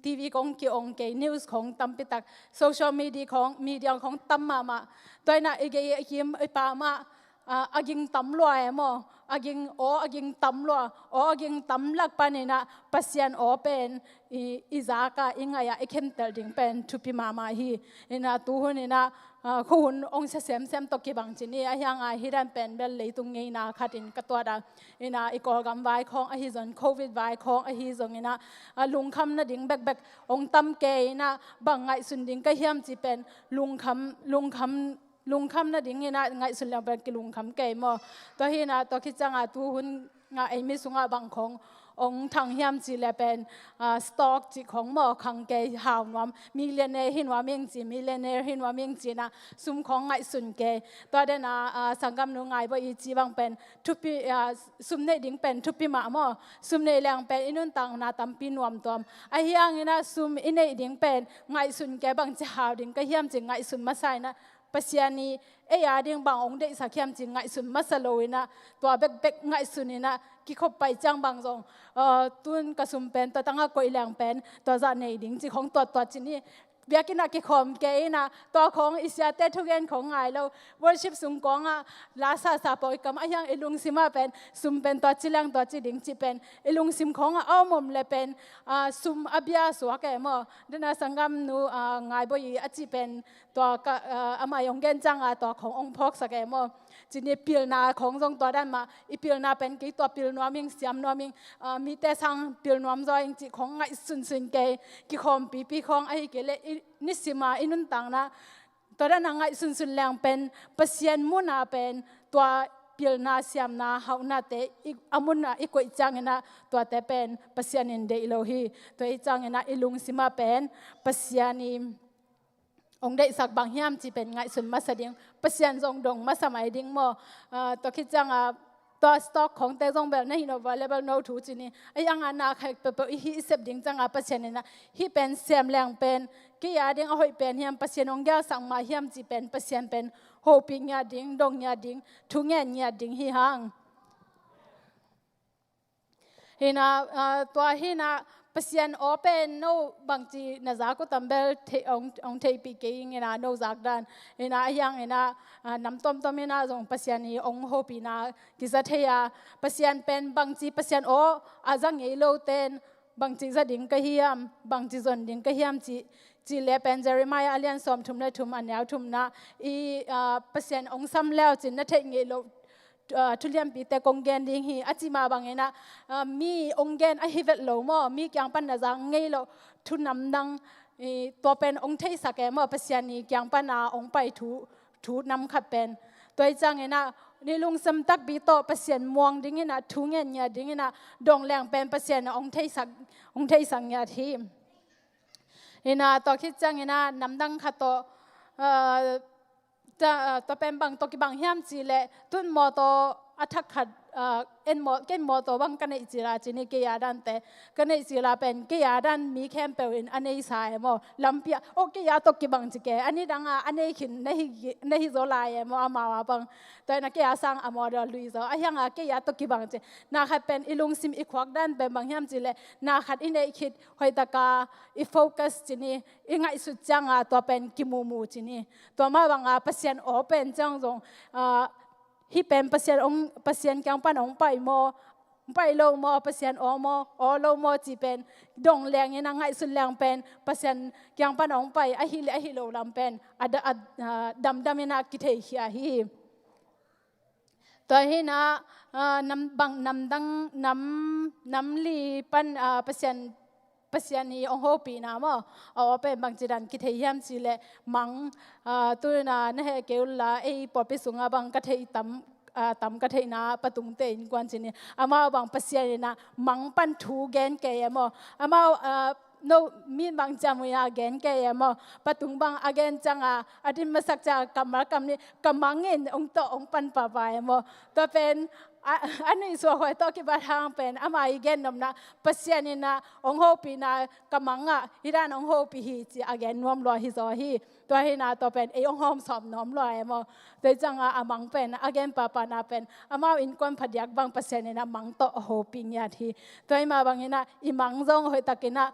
TV khong kihong kei, news khong tampi tak, social media khong, media khong tam mahmah. Tua hi na, i gei i kim i pam ah, ah, a ging tam lua e maw, a ging, aw a ging tam lua, aw a ging tam lak pan hi na, Pasian aw pen i, i zak a, i ngaih a, i khentel ding pen thupi mahmah hi. Hi na, tu hun hi na, ah, khuahun hong sia semsem tawh kibang ci ni, a hiang a hi dan pen bel leitung ngeina khat in ka tuat a. Hi na, i Kawlgam vai khong ahi zong, Covid vai khong ahi zong hi na, ah, lungkham nading bekbek hong tam kei hi na, bang ngaihsun ding ka hiam cih pen lungkham, lungkham, lungkham nading hi na, ngaihsun leng pen kilungkham kei maw. Tua hi na, tua khit ciang a tu hun a ei mi sung ah bang khong hong thang hiam cih leh pen, ah, stock cih khong maw, khang kei hau nuam, millionaire hi nuam ing ci, millionaire hi nuam ing ci na, sum khong ngaihsun kei. Tua den a, ah, sanggamnu Ngaiboi i ci bang pen thupi, ah, sum neih ding pen thupi mah maw. Sum neih leng pen i nuntakna tampi nuamtuam. A hiang hi na, sum i neih ding pen ngaihsun kei, bangci hau ding ka hiam ci ngaihsun masa hi na, Pasian i ei a ding bang hong deihsak hiam ci ngaihsun masa lo hi na, tua bekbek ngaihsun hi na, kikhop pai ciang bang zong, ah, tun ka sum pen tua tang a koih leng pen tua zah nei ding ci khong tuattuat ci ni. Biakinn ah kikhawm kei hi na, tua khong i siate thugen khong ngai lo. Worship sung kawng ah la sasa pawh i kam, a hiang i lungsim ah pen sum pen tua ci leng tua ci ding cih pen i lungsim khong ah a om om leh pen, ah, sum a bia suak e maw. Den a sanggamnu, ah, Ngaiboi i a cih pen tua ka, ah, amah i hong gen ciang a tua khong hong phawksak e maw. Ci ni, pilna khong zong tua dan mah, i pilna pen kei tua pil nuam ing, siam nuam ing, ah, mite sang pil nuam zaw ing cih khong ngaihsunsun kei, kikhawmpipi khong ahi kei leh i nisim a i nuntakna tua dan a ngaihsunsun leng pen Pasian mun a pen tua pilna, siamna, hauhnate i, a mun a i koih ciang hi na, tuate pen Pasian in deih lo hi. Tua hi ciang hi na, i lungsim ah pen Pasian i hong deihsak bang hiam cih pen ngaihsun masa ding, Pasian zong dong masa mai ding maw. Ah, tua khit ciang a, tua stock khongte zong bel na hih no, valuable no thu ci ni. A hiang a na khek peuhpeuh i hih i sep ding ciang a, Pasian in a, hih pen sem leng pen kei a ding a hoih pen hiam, Pasian hong gelsak mah hiam cih pen Pasian pen hopih ngiat ding, dong ngiat ding, thu ngen ngiat ding hi hang. Hi na, ah, tua hi na, Pasian aw pen no bangci na zak uh tam bel thei, hong, hong theihpih kei ing hi na, no zak dan. Hi na, a hiang hi na, ah, nam tuamtuam hi na zong Pasian i hong hopihna kiza thei a. Pasian pen bangci, Pasian aw a za ngei loten bangci za ding ka hiam, bangci zon ding ka hiam cih, cih leh pen Jeremiah a lian sawmthum le thum, a neu thumna i, ah, Pasian hong sam leu cin na theih ngei loh, ah, thulianpite kong gen ding hi, a cih mah bang hi na, ah, mi hong gen ahi vet lo maw, mi kiang pan na zak ngei loh thu namdang, i, tua pen hong theisak e maw, Pasian i kiang pan a hong pai thu, thu nam khat pen. Tua hi ciang hi na, i lungsim takpi tawh Pasian muang ding hi na, thu ngen ngiat ding hi na, dong leng pen Pasian hong theisak, hong theisak ngiat hi. Hi na, tua khit ciang hi na, namdang khat tawh, ah, Tua pen bang tawh kibang hiam cih leh, tun mawtaw a thak khat, en maw, ken mawtaw bang ka neih cil a ci ni, kei a dante ka neih cil a pen kei a dan mi khempeuh in a neisa e maw. Lampi ah, oh, kei a tawh kibang ci ke, a nidang a a nei khin na hi zaw lai e maw, amau a bang. Tua hi na kei a sang a model lui zaw, a hiang a kei a tawh kibang ci. Na khat pen i lungsim i khuak dan pen bang hiam cih leh, na khat i neih khit hoihtak a i focus ci ni, i ngaihsut ciang a tua pen kimumu ci ni. Tua mah bang a Pasian aw pen ciang zong, hih pen Pasian kiang pan hong pai maw, hong pai lo maw, Pasian aw maw, aw lo maw cih pen dong leng in a, ngaihsut leng pen Pasian kiang pan hong pai ahi leh ahi lo lam pen a damdam in a kitheikhia hi. Tua hi na, nam bang, nam dang, nam, nam li pan Pasian Pasian i hong hopihna maw, a aw pen bangci dan kithei hiam cih leh, mang, tu in a na heh kei un la, ei pawlpi sung a bang ka theih tam, tam ka theihna, patungte innkuan ci ni, amau bang Pasian in a mang pan thu gen kei e maw. Amau, no, mi bang ciam uh in a gen kei e maw. Patung bang a gen ciang a, a din masak ciang a kammal kam ni, ka mang in hong tawh hong pan pahpah e maw. Tua pen a nuihsuak huai tawh kibat hang pen ama i gen nopna, Pasian in a hong hopihna, ka mang ah hih dan hong hopih hi ci a gen nuam lua hi zaw hi. Tua hi na tua pen ei hong hawm sawm nuam lua e maw. Tua hi ciang a a mang pen a gen pahpahna pen amau innkuan phadiak bang Pasian in a mang tawh a hopih ngiat hi. Tua hi mah bang in a i mang zong hoihtak in a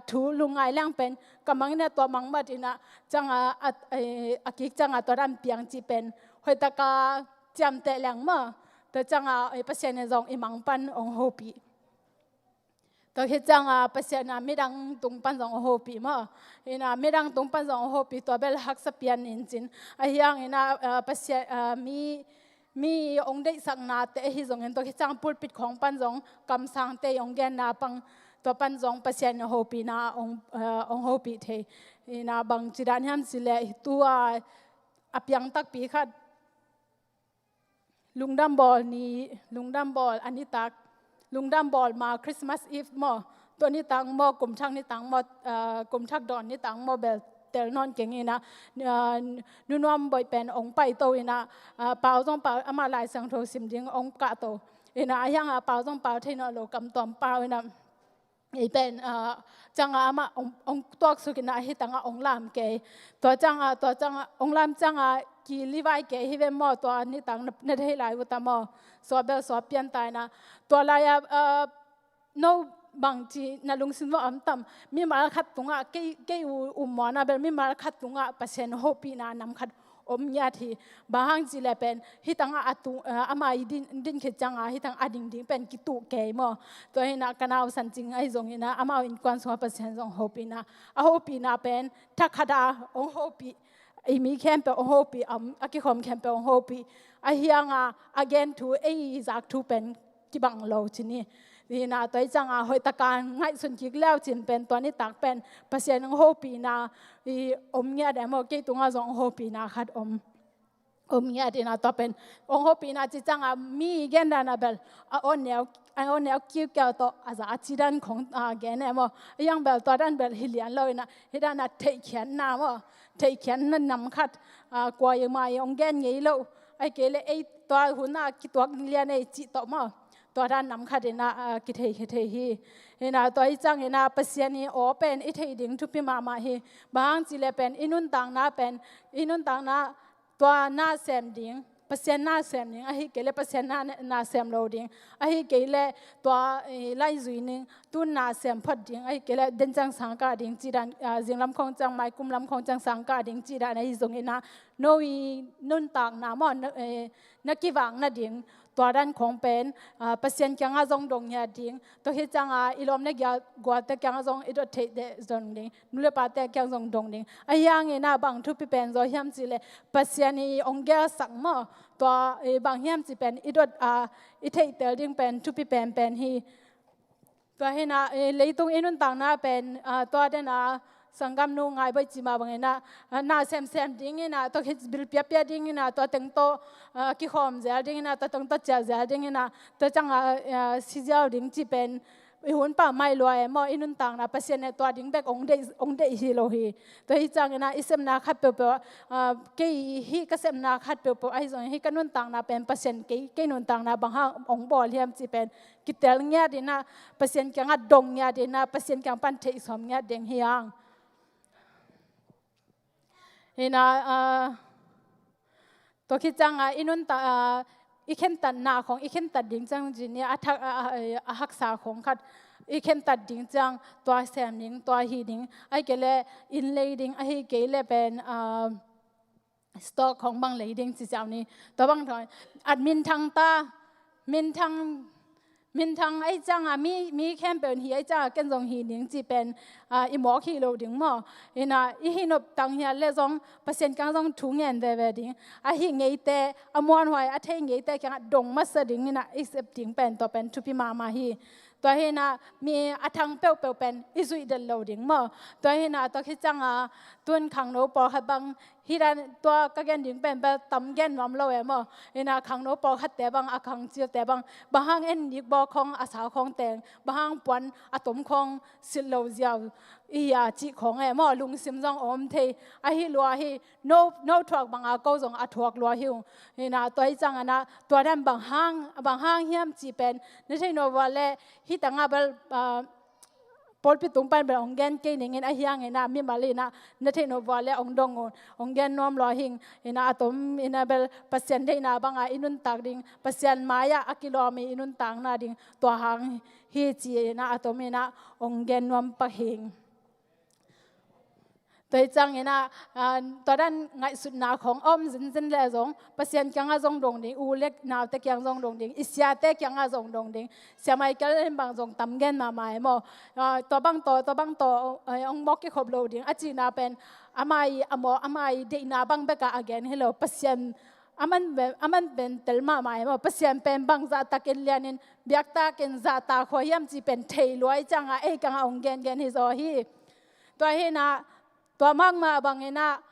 thu lungngai leng pen ka mang in a tua mang mat in a ciang a, a kik ciang a tua dan piang cih pen hoihtak a ciamteh leng maw. Tua ciang a Pasian in zong i mang pan hong hopih. Tua khit ciang a Pasian in a midang tung pan zong hong hopih maw. In a midang tung pan zong hong hopih, tua bel haksa pian in cin. A hiang in a Pasian, mi, mi hong deihsaknate ahi zongin tua khit ciang pulpit khawng pan zong kamsangte hong genna pang, tua pan zong Pasian in hopihna hong hopih thei. In a bangci dan hiam cih leh, tua a piang takpi khat, lungdam bawl ni, lungdam bawl a nitak, lungdam bawl ma Christmas Eve maw, tua nitak maw, kum thak nitak maw, kum thak dawn nitak maw bel tel nawn keng in a, Nu Nuam Bawi pen hong paito in a, pau zong pau, amah Lai Siangtho sim ding hong kahto in a, a hiang a pau zong pau thei nawn lo, kam tuam pau in a, ei pen ciang a amah hong tuaksuk in a, hih tang a hong lam kei. Tua ciang a, tua ciang a hong lam ciang a, ki livai kei hi ve maw, tua nitak na thei lai uh ta maw. Suah bel suah pian ta in a, tua lai a, no bangci na lungsim uh om tam, mimal khat tungah, kei, kei uh um maw na bel mimal khat tungah Pasian hopihna nam khat om ngiat hi. Bang hang cih leh pen hih tang a, ama i din, din khit ciang a hih tang a ding ding pen kituh kei maw. Tua hi na ka nau San Cing ahi zong in a, amau innkuan sungah Pasian zong hopihna, a hopihna pen thak khat a hong hopih, i mi khempeuh hong hopih, a kikhawm khempeuh hong hopih. A hiang a a gen thu, ei zak thu pen kibang lo ci ni. Hi na tua hi ciang a hoihtak a ngaihsun kik leu cin pen tua nitak pen Pasian hong hopihna i om ngiat e maw, kei tungah zong hong hopihna khat om, om ngiat in a, tua pen hong hopihna ci ciang a mi gen dan a bel a aw neu, a aw neu kiukiau tawh a za a ci dan khong gen e maw. A hiang bel tua dan bel hi lian lo in a, hih dan a theihkhiatna maw, theihkhiatna nam khat, kua i ma i hong gen ngei lo, ahih kei leh ei tua hun a kituak lian ei cih tawh maw. Tua dan nam khat in a kithei, kithei hi. Hi na tua hi ciang in a Pasian i aw pen i theih ding thupi mahmah hi. Bang hang cih leh pen i nuntakna pen, i nuntakna tua na sem ding, Pasian na sem ding, ahih kei leh Pasian na, na sem lo ding, ahih kei leh tua lai zui ning, tun na sem phot ding, ahih kei leh den ciang sang kah ding cih dan, zinglam khawng ciang, maikum lam khawng ciang sang kah ding cih dan ahi zong in a, no i nuntakna maw, na kivak nading tua dan khawng pen Pasian kiangah zong dong ngiat ding, tua hi ciang a i lawm le gualte kiangah zong i dot theih deh zong ding, nu le pate kiang zong dong ding. A hiang in a bang thupi pen zaw hiam cih leh, Pasian i hong gelsak maw, tua bang hiam cih pen i dot a i theihtel ding pen thupi penpen hi. Tua hi na leitung i nuntakna pen tua den a sanggamnu Ngai Bawi ci mah bang in a, na semsem ding in a, tua khit bil piapia ding in a, tua teng tawh kikhawm zel ding in a, tua teng tawh ciah zel ding in a, tua ciang a si ziau ding cih pen i hun pah mai lua e maw, i nuntakna Pasian in tua ding bek hong deih, hong deih hi lo hi. Tua hi ciangin ah i sepna khat peuhpeuh, ah, kei hih ka sepna khat peuhpeuh ahi zongin hih ka nuntakna pen Pasian kei, kei nuntakna bang hang hong bawl hiam cih pen kitel ngiat in ah, Pasian kiangah dong ngiat in ah, Pasian kiang pan theih sawm ngiat ding hi hang. Hi na, ah, tua khit ciangah i nuntak, ah, i khentatna khong, i khentat ding ciang ci ni, a thak, a, a, a haksa khong khat i khentat ding ciang, tua sem ding, tua hih ding, ahih kei leh inn lei ding, ahih kei leh pen, ah, stock khong bang lei ding ci ciau ni. Tua bang thawi, at minthang ta, minthang, minthang ahih ciangah mi, mi khempeuh in hih ahih ciangah ken zong hih ding cih pen, ah, i mawk hi lo ding maw. Hi na, i hih nop tang hiat leh zong Pasian kiang zong thu ngen veve ding. A hih ngeite, a muanhuai, a thei ngeite kiangah dong masa ding hi na, i sep ding pen tua pen thupi mahmah hi. Tua hi na, mi a thang peuhpeuh pen i zuih den lo ding maw. Tua hi na, tua khit ciangah tun khangno pawlkhat bang, hih dan tua ka gen ding pen bel tam gen nuam lo e maw. Hi na, khangno pawlkhatte bang, a khang cilte bang, bang hang en dik bawk khong, a sau khong teng, bang hang puan a tom khong silh lo ziau i hia cih khong e maw, lungsim zong om thei. Ahi lua hi, no, no thuak banga ko zong a thuak lua hi ung. Hi na, tua hi ciangin ah tua dan bang hang, bang hang hiam cih pen na thei nawn vua leh, hih tangah bel, ah, pawlpi tung pan bel hong gen kei ning in, ahih hangin ah mimal in ah na thei nawn vua leh hong dong un, hong gen nuam lua hing. Hi na, a tom in ah bel Pasian deihna banga i nuntak ding, Pasian mai-ah a kilawm i i nuntakna ding, tua hang hi ci in ah a tom in ah hong gen nuam pak hing. Tua hi ciangin ah, ah, tua dan ngaihsutna khong om zinzin leh zong Pasian kiangah zong dong ding, u leh naute kiang zong dong ding, i siate kiangah zong dong ding. Sia Michael in bang zong tam gen mahmah e maw. Ah, tua bang tawh, tua bang tawh, eh, hong mawk kikhop lo ding a cihna pen, ama i a mawk, ama i deihna bang bekah a gen hi lo. Pasian, aman pen, aman pen tel mahmah e maw. Pasian pen bang zahtakin lianin, biaktakin zahtak khua hiam cih pen thei lua ahih ciangah ei kiangah hong gengen hi zaw hi. Tua hi na, tua mahmah bangin ah,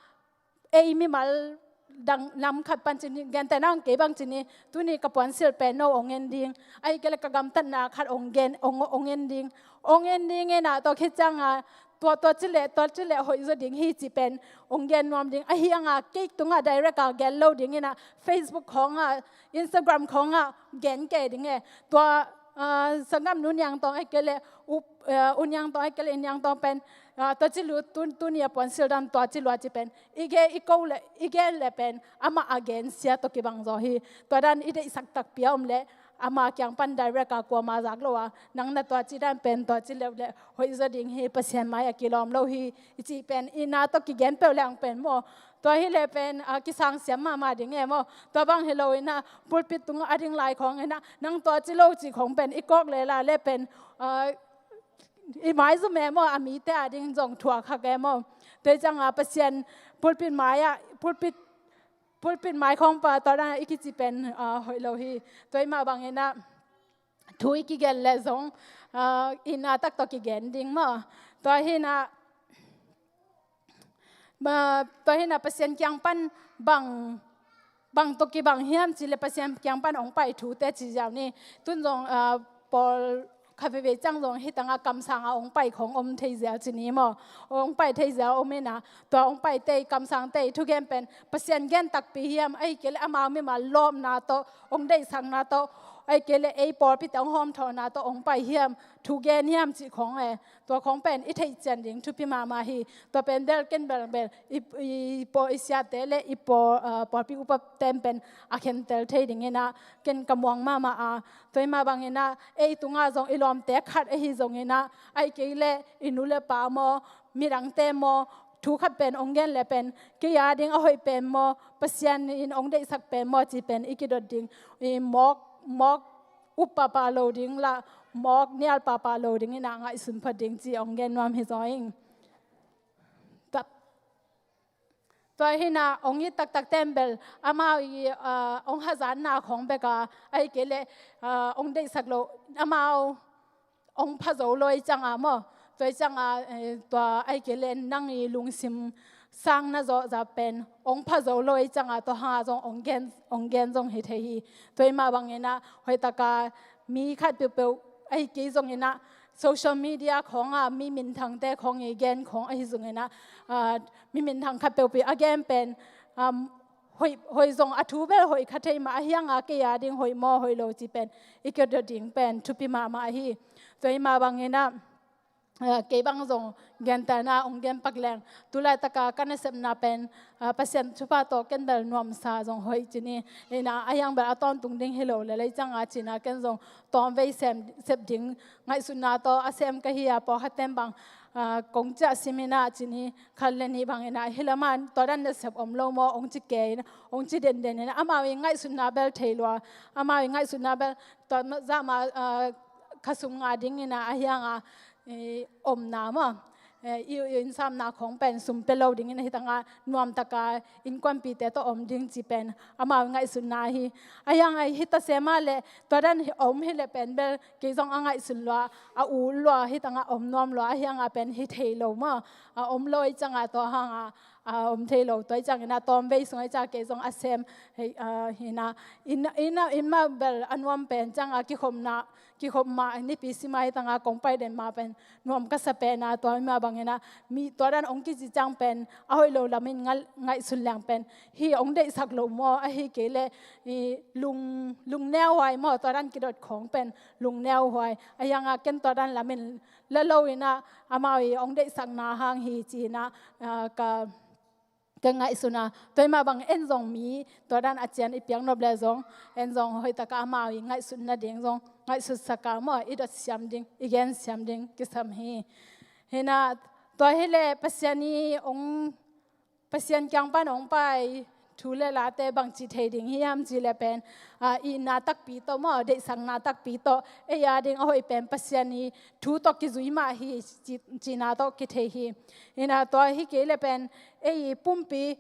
ei mimal dang lam khat pan ci ni, gentehna hong kei bang ci ni, tuni ka puansilh pen no hong en ding, ahih kei leh ka gamtatna khat hong gen, hong, hong en ding, hong en ding in ah, tua khit ciangah, tua, tua ci leh, tua ci leh hoih zaw ding hi cih pen hong gen nuam ding. Ahih hangah kei tungah direct a gen lo ding in ah, Facebook khongah, Instagram khongah gen kei ding e. Tua, ah, sanggam Nu Niang Tawng ahih kei leh, U, ah, U Niang Tawng ahih kei leh, I Niang Tawng pen, ah, tua ci lua, tu, tuni a puansilh dan tua ci lua cih pen i gen, i ko leh, i gen leh pen amah a gensia tawh kibang zaw hi. Tua dan i deihsak takpi a om leh, ama kiang pan direct a kuamah zak lo a, nang na tua ci dan pen tua ci leh, leh hoih zaw ding hi, Pasian mai-ah kilawm lo hi, i cih pen i na tawh kigen peuh leng pen maw. Tua hi leh pen, ah, kisang siam mahmah ding e maw. Tua bang hi lo in ah, pulpit tungah a ding lai khong in ah, nang tua ci lo cih khong pen i kawk leh la leh pen, ah, i maizum e maw, a mite a ding zong thuak hak e maw. Tua hi ciangah Pasian pulpit mai-ah, pulpit, pulpit mai khong pan tua dan i kici pen, ah, hoih lo hi. Tua hi mah bangin ah thu i kigen leh zong, ah, i na tak tawh kigen ding maw. Tua hi na, ah, tua hi na Pasian kiang pan bang, bang tawh kibang hiam cih leh Pasian kiang pan hong pai thute ci ziau ni. Tun zong, ah, pawl khat veivei ciang zong hih tangah kamsang a hong pai khong om thei ziau ci ni maw. Hong pai thei ziau om in ah, tua hong paite, kamsangte thugen pen Pasian gen takpi hiam, ahih kei leh amau mimal lawpna tawh, hong deihsakna tawh, ahih kei leh ei pawlpite hong hawmthawhna tawh hong pai hiam, thugen hiam cih khong e. Tua khong pen i theihcian ding thupi mahmah hi. Tua pen bel ken bel bel i, i pawl, i siate leh i pawl, ah, pawlpi upaten pen a khentel thei ding in ah ken ka muang mahmah a. Tua hi mah bangin ah ei tungah zong i lawmte khat ahi zongin ah, ahih kei leh i nu leh pa maw, midangte maw, thu khat pen hong gen leh pen kei a ding a hoih pen maw, Pasian in hong deihsak pen maw cih pen i kidot ding. I mawk, mawk up pahpah lo ding lah, mawk nial pahpah lo ding in ah ngaihsun phot ding cih hong gen nuam hi zaw ing. Tua, tua hi na, hong it taktakte in bel amau i, ah, hong hazatna khong bek a, ahih kei leh, ah, hong deihsak lo, amau hong pha zo lo ahih ciangah maw. Tua ahih ciangah, eh, tua ahih kei leh nang i lungsim sang na zawh zah pen hong pha zo lo ahih ciangah tua hangah zong hong gen, hong gen zong hi thei hi. Tua hi mah bangin ah hoih takin mi khat peuhpeuh ahih kei zongin ah social media khawng a mi minthangte khawng i gen khawng ahi zongin ah, ah, mi minthang khat peuhpeuh a gen pen, um, hoih, hoih zong a thu bel hoih kha thei mah, ahi hang a kei a ding hoih maw hoih lo ci pen i kidot ding pen thupi mahmah ahi. Tua hi mah bangin ah, ah, kei bang zong gentelna hong gen pak leng, tu laitak a ka nasepna pen, ah, Pasian thupha tawh ken bel nuamsa zong hoih ci ni. Hi na, ahi hang bel a tawntung ding hi lo lel ei ciang a ci na, ken zong tawmvei sem, sep ding ngaihsutna tawh a sem ka hi a, pawlkhat ten bang, ah, kong ciah sim in ah ci ni, khat le nih bangin ah, hi lam ah tua dan nasep om lo maw hong ci kei in, hong ci denden in ah, amau i ngaihsutna bel thei lua, amau i ngaihsutna bel tua zah mah, ah, kha sum nga ding in ah, ahi hang a, i omna maw, eh, i, i innsamna khawng pen sum pia lo ding in ah, hi tang a nuamtak a innkuanpihte tawh om ding ci pen amau ngaihsutna hi. Ahi hang a hi ta se mah leh, tua dan hi om hi leh pen bel kei zong a ngaihsun lua, a ut lua, hi tang a om nuam lua, ahi hang a pen hi thei lo maw, a om lo ei ciang a, tua hang a, a om thei lo, tua ei ciangin ah tawmvei sung ei ciang a kei zong a sem, hei, ah, hi na, in, in, in mah bel a nuam pen ciang a kikhopna, kikhop mah nipi sim a, hi tang a kong pai den mah pen nuam ka sa pen a, tua hi mah bangin ah mi tua dan hong kici ciang pen a hoih lo lam in ngal-, ngaihsun leng pen hi hong deihsak lo maw, ahi kei leh i lung, lungneuhuai maw, tua dan kidot khawng pen lungneuhuai, ahi hang a ken tua dan lam in la lo in ah amau i hong deihsakna hang hi ci in ah, ah, ka ka ngaihsun a, tua hi mah bang en zong mi tua dan a cian i piak nop leh zong, en zong hoih tak a amau i ngaihsut nading zong ngaihsutsak a maw, i dot siam ding, i gen siam ding kisam hi. Hi na, tua hi leh Pasian i hong, Pasian kiang pan hong pai thu le late bangci thei ding hiam cih leh pen, ah, itna takpi tawh maw, deihsakna takpi tawh, ei a ding a hoih pen Pasian i thu tawh kizui mah hi ci, cihna tawh kithei hi. Hi na, tua hi kei leh pen ei pumpi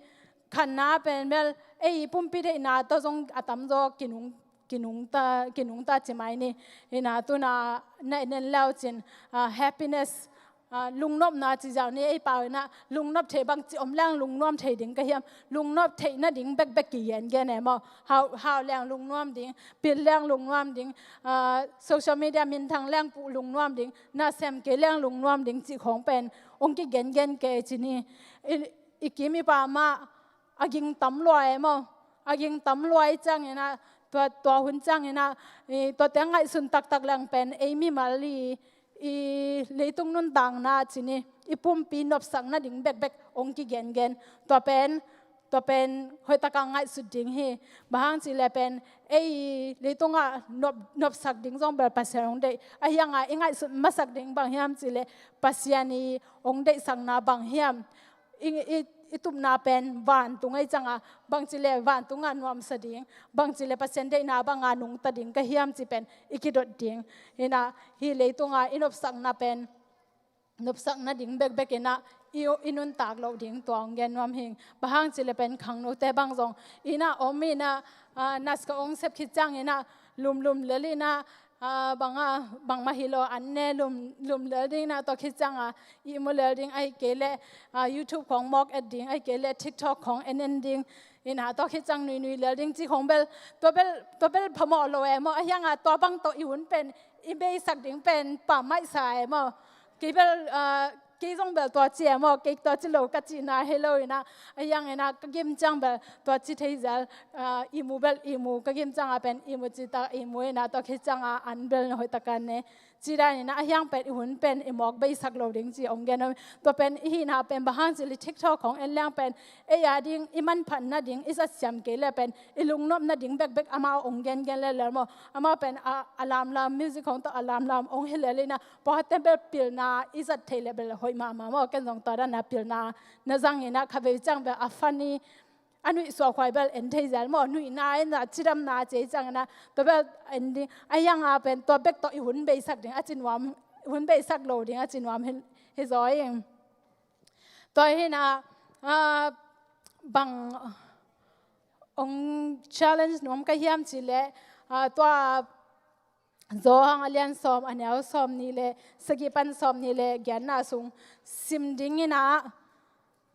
khanna pen bel ei pumpi deihna tawh zong a tamzaw kinung, kinungta, kinungta ci mai ni. Hi na, tu-in ah na en en le uh cin, ah, happiness, ah, lungnopna ci ziau ni, ei pau in ah lungnop theih bangci om leng lungnuam thei ding ka hiam, lungnop theih nading bekbek kigengen e maw. Hau, hau leng lungnuam ding, pil leng lungnuam ding, ah, social media minthang leng puh lungnuam ding, nasem kei leng lungnuam ding cih khawng pen hong kigengen kei ci ni. I, i kim i pam ah a ging tam lua e maw. A ging tam lua i ciangin ah, tua, tua hun ciangin ah, i, tuate ngaihsun taktak leng pen ei mimal i, i leitung nuntakna ci ni, i pumpi nopsak nading bekbek hong kigengen. Tua pen, tua pen hoih tak a ngaihsut ding hi. Bang hang cih leh pen ei leitung ah nop, nopsak ding zong bel Pasian hong deih, ahi hang a i ngaihsut masak ding bang hiam cih leh Pasian i hong deihsakna bang hiam. I, i, i tupna pen vantung ei ciang a, bangci leh vantung ah nuamsa ding, bangci leh Pasian deihna bang a nungta ding ka hiam cih pen i kidot ding. Hi na, hi leitung ah i nopsakna pen nopsak nading bekbek in ah i, i nuntak loh ding, tua hong gen nuam hing. Bang hang cih leh pen khangnote bang zong in ah om in ah, ah, naska hong sep khit ciangin ah lumlum lel in ah, ah, bang a, bangmah hi lo, an ne lum, lum lel ding in ah, tua khit ciang a ihmu lel ding, ahih kei leh, ah, YouTube khawng mawk et ding, ahih kei leh TikTok khawng en en ding in ah, tua khit ciang nuinui lel ding cih khawng bel, tua bel, tua bel phamawh lo e maw, ahi hang a tua bang tawh i hun pen i beisak ding pen pammaih sa e maw. Kei bel, ah, kei zong bel tua ci e maw, kei tua ci lo ka cihna hi lo in ah, ahi hang in ah ka gim ciang bel tua ci thei zel, ah, ihmu bel ihmu, ka gim ciang a pen ihmu ci tak ihmu in ah, tua khit ciang a an bel na hoih tak a ne. Ci dan in ah, ahi hang pen i hun pen i mawk beisak lo ding ci hong gen om. Tua pen i hihna pen bang hang cih leh TikTok khawng en leng pen ei a ding i manphat nading i zat siam kei leh pen i lungnop nading bekbek amau hong gengen lel lel maw. Amau pen a, a lamlam, music khawng tawh a lamlam hong hi lel in ah, pawlkhat ten bel pilna i zat theih leh bel hoih mahmah maw. Ken zong tua dan a pilna na zang in ah, khatvei ciang bel a funny, a nuih suakhuai bel en thei zel maw. Nuihna in ah, cidamna ci ei ciangin ah tua bel en ding, ahi hang a pen tua bek tawh i hun beisak ding a ci nuam, hun beisak lo ding a ci nuam hi, hi zaw ing. Tua hi na, ah, bang hong challenge nuam ka hiam cih leh, ah, tua Johan a lian sawm, a neu sawmnih le sagih pan sawmnih le giatna sung sim ding in ah,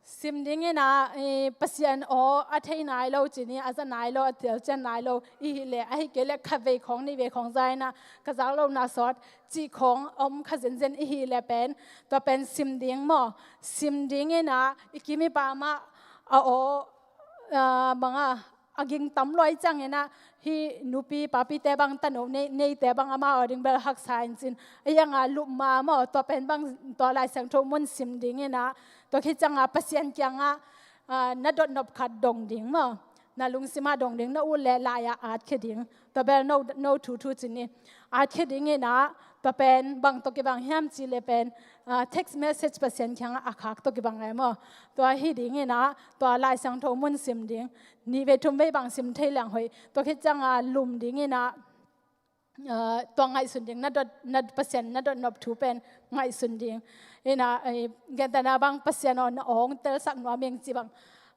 Sim ding in ah, eh, Pasian aw a thei nai lo cih ni, a za nai lo, a telcian nai lo i hih leh, ahih kei leh khat vei khawng, nih vei khawng za in ah ka zak lohna sawt cih khawng om kha zenzen i hih leh pen, tua pen sim ding maw? Sim ding in ah i kim i pam ah a aw, ah, bang a, a ging tam lua ciangin ah, hih nupi papite bang, tanu nei, neite bang amau a ding bel haksa in cin. A hiang a lup ma maw, tua pen bang, tua Lai Siangtho mun sim ding in ah, tua khit ciang a Pasian kiang ah, ah, na dotnop khat dong ding maw. Na lungsim ah dong ding, na ut leh lai ah at khia ding. Tua bel no, no thu thu cin ni. At khia ding in ah, tua pen bang tawh kibang hiam cih leh pen, ah, text message Pasian kiang ah a khak tawh kibang e maw. Tua hi ding in ah, tua Lai Siangtho mun sim ding. Nih vei thum vei bang sim thei leng hoih. Tua khit ciang a lum ding in ah, ah, tua ngaihsun ding, na dot, na Pasian na dotnop thu pen ngaihsun ding. In ah, eh, gentehna bang Pasian aw na hong telsak nuam ing cih bang,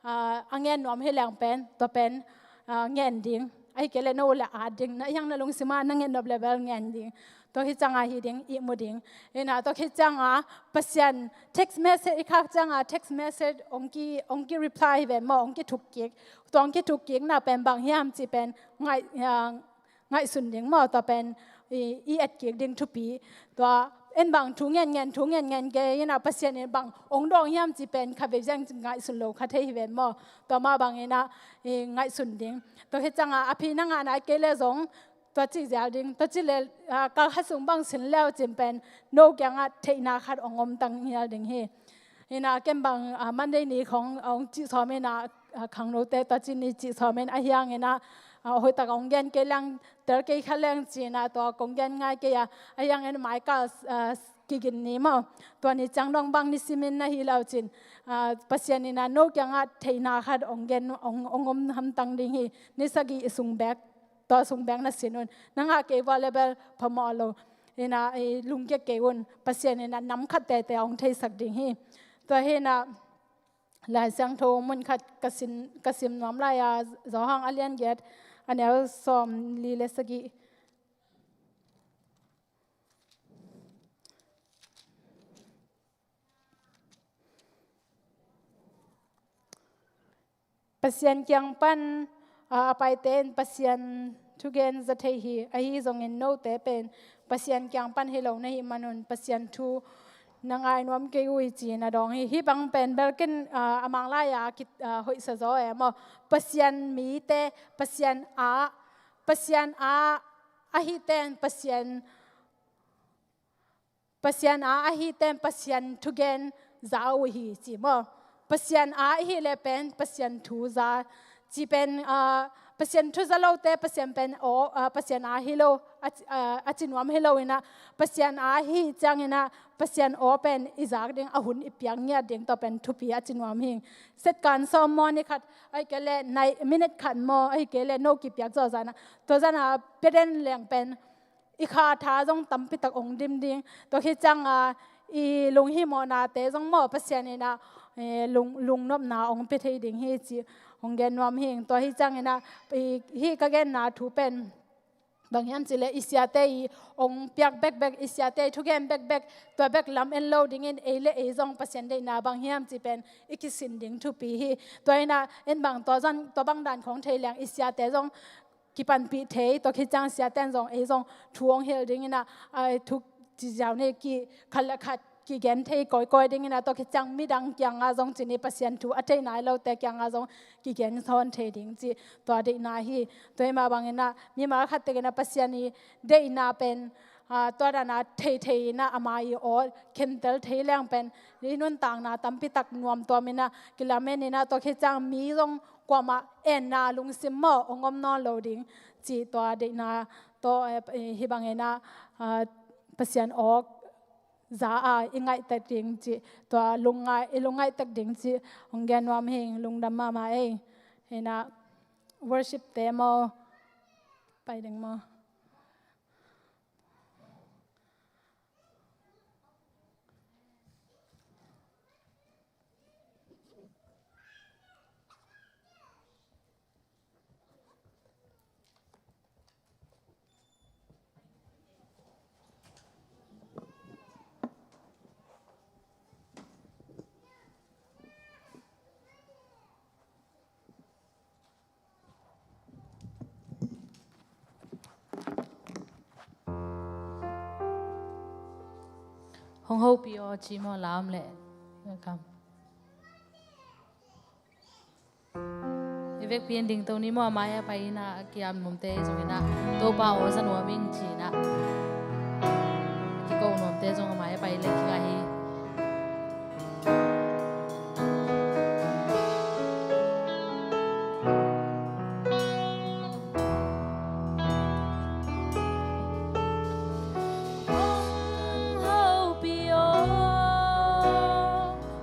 ah, a ngen nuam hi leng pen, tua pen, ah, ngen ding. Ahih kei leh no leh at ding. Na hiang na lungsim ah na ngen nop leh bel ngen ding. Tua khit ciang a hi ding, ihmu ding. In ah tua khit ciang a Pasian text message i khak ciang a, text message hong ki, hong ki reply hi ven maw, hong kithuk kik. Tua hong kithuk kikna pen bang hiam cih pen ngaih, ah, ngaihsun ding maw, tua pen i, i et kik ding thupi. Tua en bang thu ngen ngen, thu ngen ngen kei in ah Pasian in bang hong dawng hiam cih pen khat vei ciang ngaihsun lo kha thei hi ven maw. Tua mah bang in ah i ngaihsun ding. Tua khit ciang a, a phi na ngah nai kei leh zong tua cih ziau ding. Tua cih leh, ah, kal khat sung bang sin leu cin pen no kiang ah theihna khat hong om tang hial ding hi. In ah ken bang, ah, Monday ni khawng hong cih sawm in ah, ah, khangnote tua ci ni cih sawm in, a hiang in ah, ah, hoihtak hong gen kei leng, tel kei kha leng ci in ah tua kong gen ngai kei a, a hiang in mai kal, ah, kigin ni maw. Tua ni ciang dong bang nisim in na hi lo cin, ah, Pasian in ah no kiang ah theihna khat hong gen, hong, hong om hamtang ding hi. Ni sagih i sung bek, tua sung bek na sin un. Na ngah kei vua leh bel phamawh lo. In ah, i lungkia kei un. Pasian in ah nam khat tete hong theisak ding hi. Tua hi in ah, Lai Siangtho mun khat ka sin, ka sim nuam lai a, Johan a lian giat, a neu sawm li leh sagih. Pasian kiang pan, a, a paite in Pasian thugen za thei hi, ahi zongin note pen Pasian kiang pan hi lo na hih manun Pasian thu na ngai nuam kei uh hi ci-in a dawng hi. Hih bang pen bel ken, a, a Mang lai-a ki, a, hoihsa zaw e maw. Pasian mite, Pasian a, Pasian a, ahihte in Pasian Pasian a, ahihte in Pasian thugen za uh hi ci maw. Pasian a ahih leh pen Pasian thu za. Ci pen, ah, Pasian thu za lote, Pasian pen aw, ah, Pasian a hi lo, a, ah, a ci nuam hi lo in ah, Pasian a ahih ciangin ah, Pasian aw pen i zak ding, a hun i piak ngiat ding, tua pen thupi a ci nuam hi. Setkan sawm maw, ni khat, ahih kei leh nai, minute khat maw, ahih kei leh no kipiak zawh zan ah. Tua zan ah pia den leng pen, i kha tha zong tampi tak ong dim ding. Tua khit ciang a, i lunghimawhnate zong maw Pasian in ah, eh, lung, lungnopna ong pia thei ding hi ci ong gen nuam hi. Tua hi ciangin ah, i, hih ka genna thu pen bang hiam cih leh i siate i ong piak bekbek, i siate i thugen bekbek, tua bek lam en lo dingin ei le ei zong Pasian deihna bang hiam cih pen i kisin ding thupi hi. Tua in ah en bang tua zan, tua bang dan khawng thei leng i siate zong kipanpih thei, tua khit ciang siate'n zong, ei zong thu hong hilh dingin ah, a, thu ci ziau ni, ki, khat le khat kigen thei kawikawi dingin ah, tua khit ciang midang kiangah zong ci ni, Pasian thu a thei nai lote kiangah zong kigen sawn thei ding ci, tua deihna hi. Tua hi mah bangin ah, mimal khat tekin ah Pasian i deihna pen, a, tua dan a theithei in ah ama i aw khentel thei leng pen i nuntakna tampi tak nuamtuam in ah kilamen in ah, tua khit ciang mi zong kuamah enna lungsim maw ong om nawn lo ding ci, tua deihna tawh, eh, hih bangin ah, ah, Pasian aw za a i ngaihtek ding ci, tua lungngai, i lungngaihtek ding ci ong gen nuam hi. Lungdam mahmah ei. Hi in ah worship te maw pai ding maw? Hong hopih aw ci maw, lam leh. Welcome. I vekpi in dingto ni maw, a mai a pai in a kiam nuamte zong in a, Topa aw za nuam ing ci in a kiko nuamte zong a mai a pai leh kingah hi. Hong hopih aw,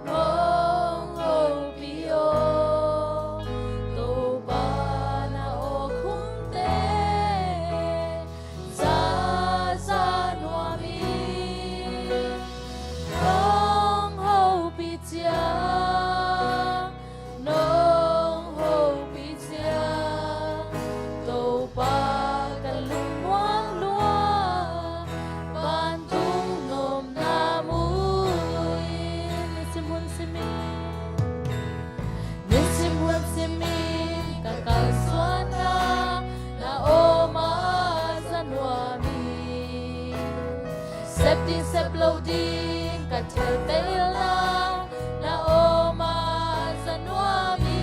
hong hopih aw, Topa na awkhumte za za nuam hi. Nong hopih ciang, nong hopih ciang, Topa ka lungnuam lua, vantung nopna mu in. Nisim hun simin, nisim hun simin ka kalsuanna na om a za nuam hi. Sep ding sep lo ding ka theihtelna na om a za nuam hi.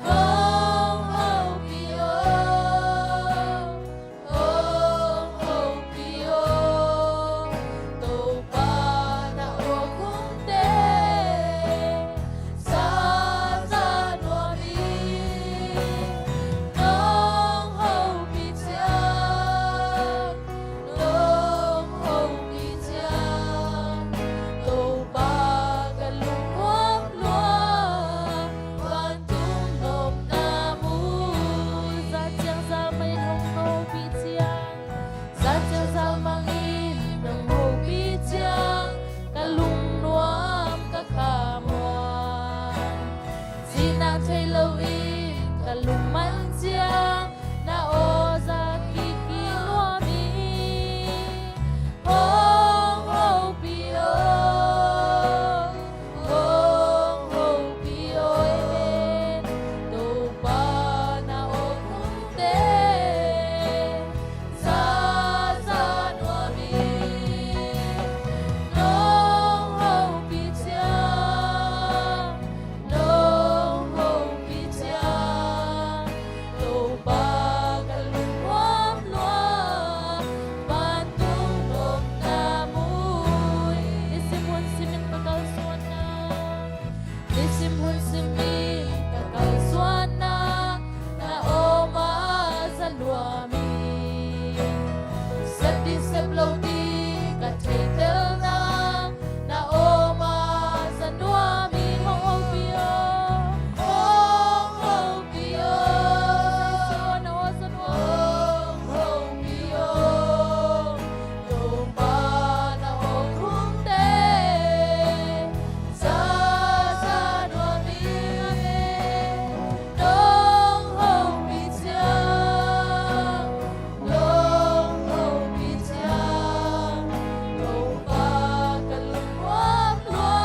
Hong hopih aw, hong hopih aw, Topa na awkhumte za za nuam hi. Nong hopih ciang, nong hopih ciang, Topa ka lungnuam lua, vantung nopna mu. Za ciang za mang in hong hopih ciang, za ciang za mang in nong hopih ciang, ka lungnuam ka khamuan. Zinang thei lo in ka lungman ciang, na aw za kik nuam hi. Hong hopih aw, hong hopih aw, Topa na awkhumte za za nuam hi. Nong hopih ciang, nong hopih ciang, Topa ka lungnuam lua, vantung nopna mu hi. Nisim hun simin ka kalsuanna, nisim hun simin ka kalsuanna na om a za nuam hi. Sep ding sep lo ding ka theihtelna na om a za nuam hi. Hong hopih aw, hong hopih aw, Topa na aw za nuam, hong hopih aw, Topa na awkhumte za za nuam hi. Nong hopih ciang, nong hopih ciang, Topa ka lungnuam lua,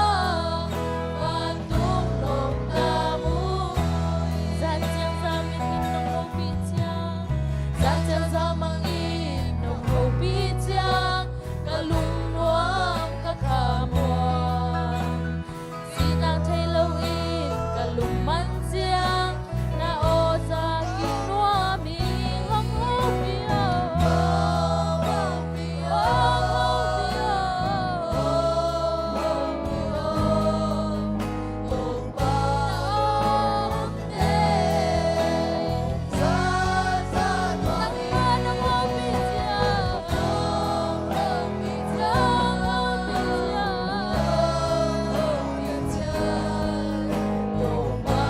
vantung nopna mu hi. Za ciang za mang in nong hopih ciang, za ciang za mang in nong hopih ciang, ka lungnuam ka khamuan. Zinang thei lo in ka lungman ciang, na aw za kik nuam hi. Hong hopih aw, hong hopih aw, hong hopih aw, Topa na awkhumte za za nuam hi. Nangmah nong hopih ciang, hong hopih ciang, hong hopih ciang, hong hopih ciang, Topa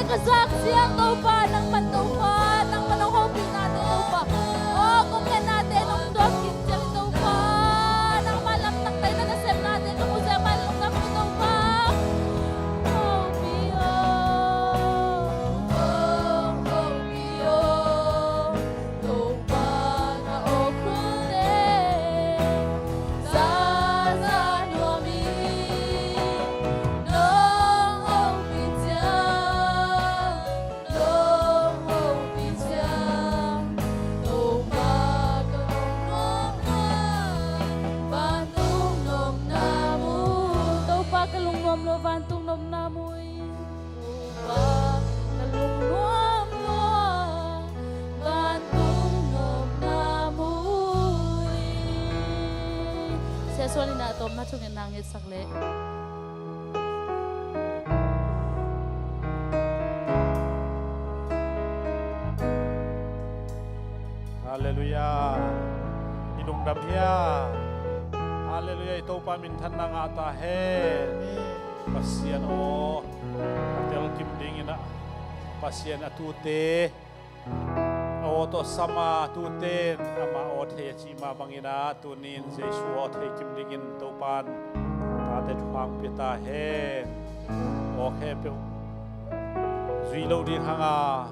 Ka zak ciang Topa, nangman Topa, nangman hong hopih nate Topa. O, kong ngen nate nong tuak kik ciang Topa, nangman lamtak tei na nasem nate ka mu ciang man lungdam hi Topa. Hopih o, hopih o. Topa ka awk khulte zaza nuam hi. Nong hopih ciang, nong hopih ciang, Topa ka lungnuam lua, vantung nopna mu. Topa ka lungnuam lua, vantung nopna mu hi. Topa ka lungnuam lua, vantung nopna mu hi. Sia Suan in a tawpna thungen na ngetsak leh. Halleluiah. I lungdam hia? Halleluiah. I Topa minthanna ngah ta hen. Pasian aw a telkim dingin ah, Pasian a tute a aw tawh sam a, tute in amah aw thei a cih mah bangin ah, tuni in Jesu aw thei kim dingin Topa in a tate thupha pia ta hen. Aw khempeuh zui lo ding hang a,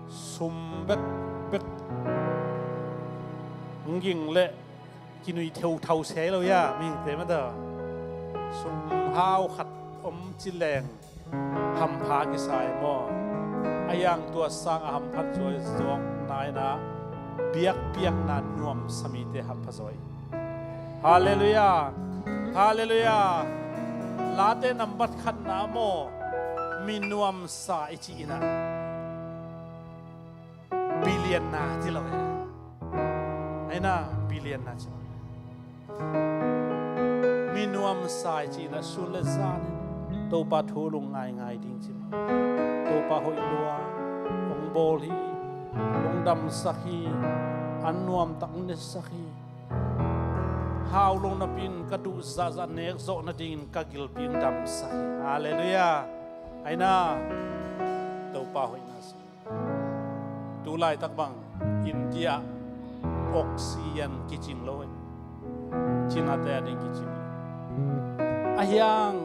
sum bekbek hong ging leh kinui theuthau sia lo ia, mihingte mah ta. Sum hau khat om ci leng hampha kisa hi maw? A hiang tua sang a hamphat zuai zawkna in ah, biakpiakna nuamsa mite hampha zaw hi. Halleluiah. Halleluiah. Late nambat khatna maw, mi nuamsa i cih in ah, billionaire ci lo hi. Ahi na, billionaire ci lo. Mi nuamsa i cih in ah, sun le zan in Topa thu lungngaingai ding ci mah. Topa hoih lua hong bawl hi, hong damsak hi, an nuamtak hong nesak hi. Hau lo napi in ka duh zahzah nek zawh nadingin ka gilpi hong damsak hi. Halleluiah. Ahi na, Topa hoihna si. Tu laitak bang India ah oxygen kicing lo hi. Cina te a ding kicing lo. A hiang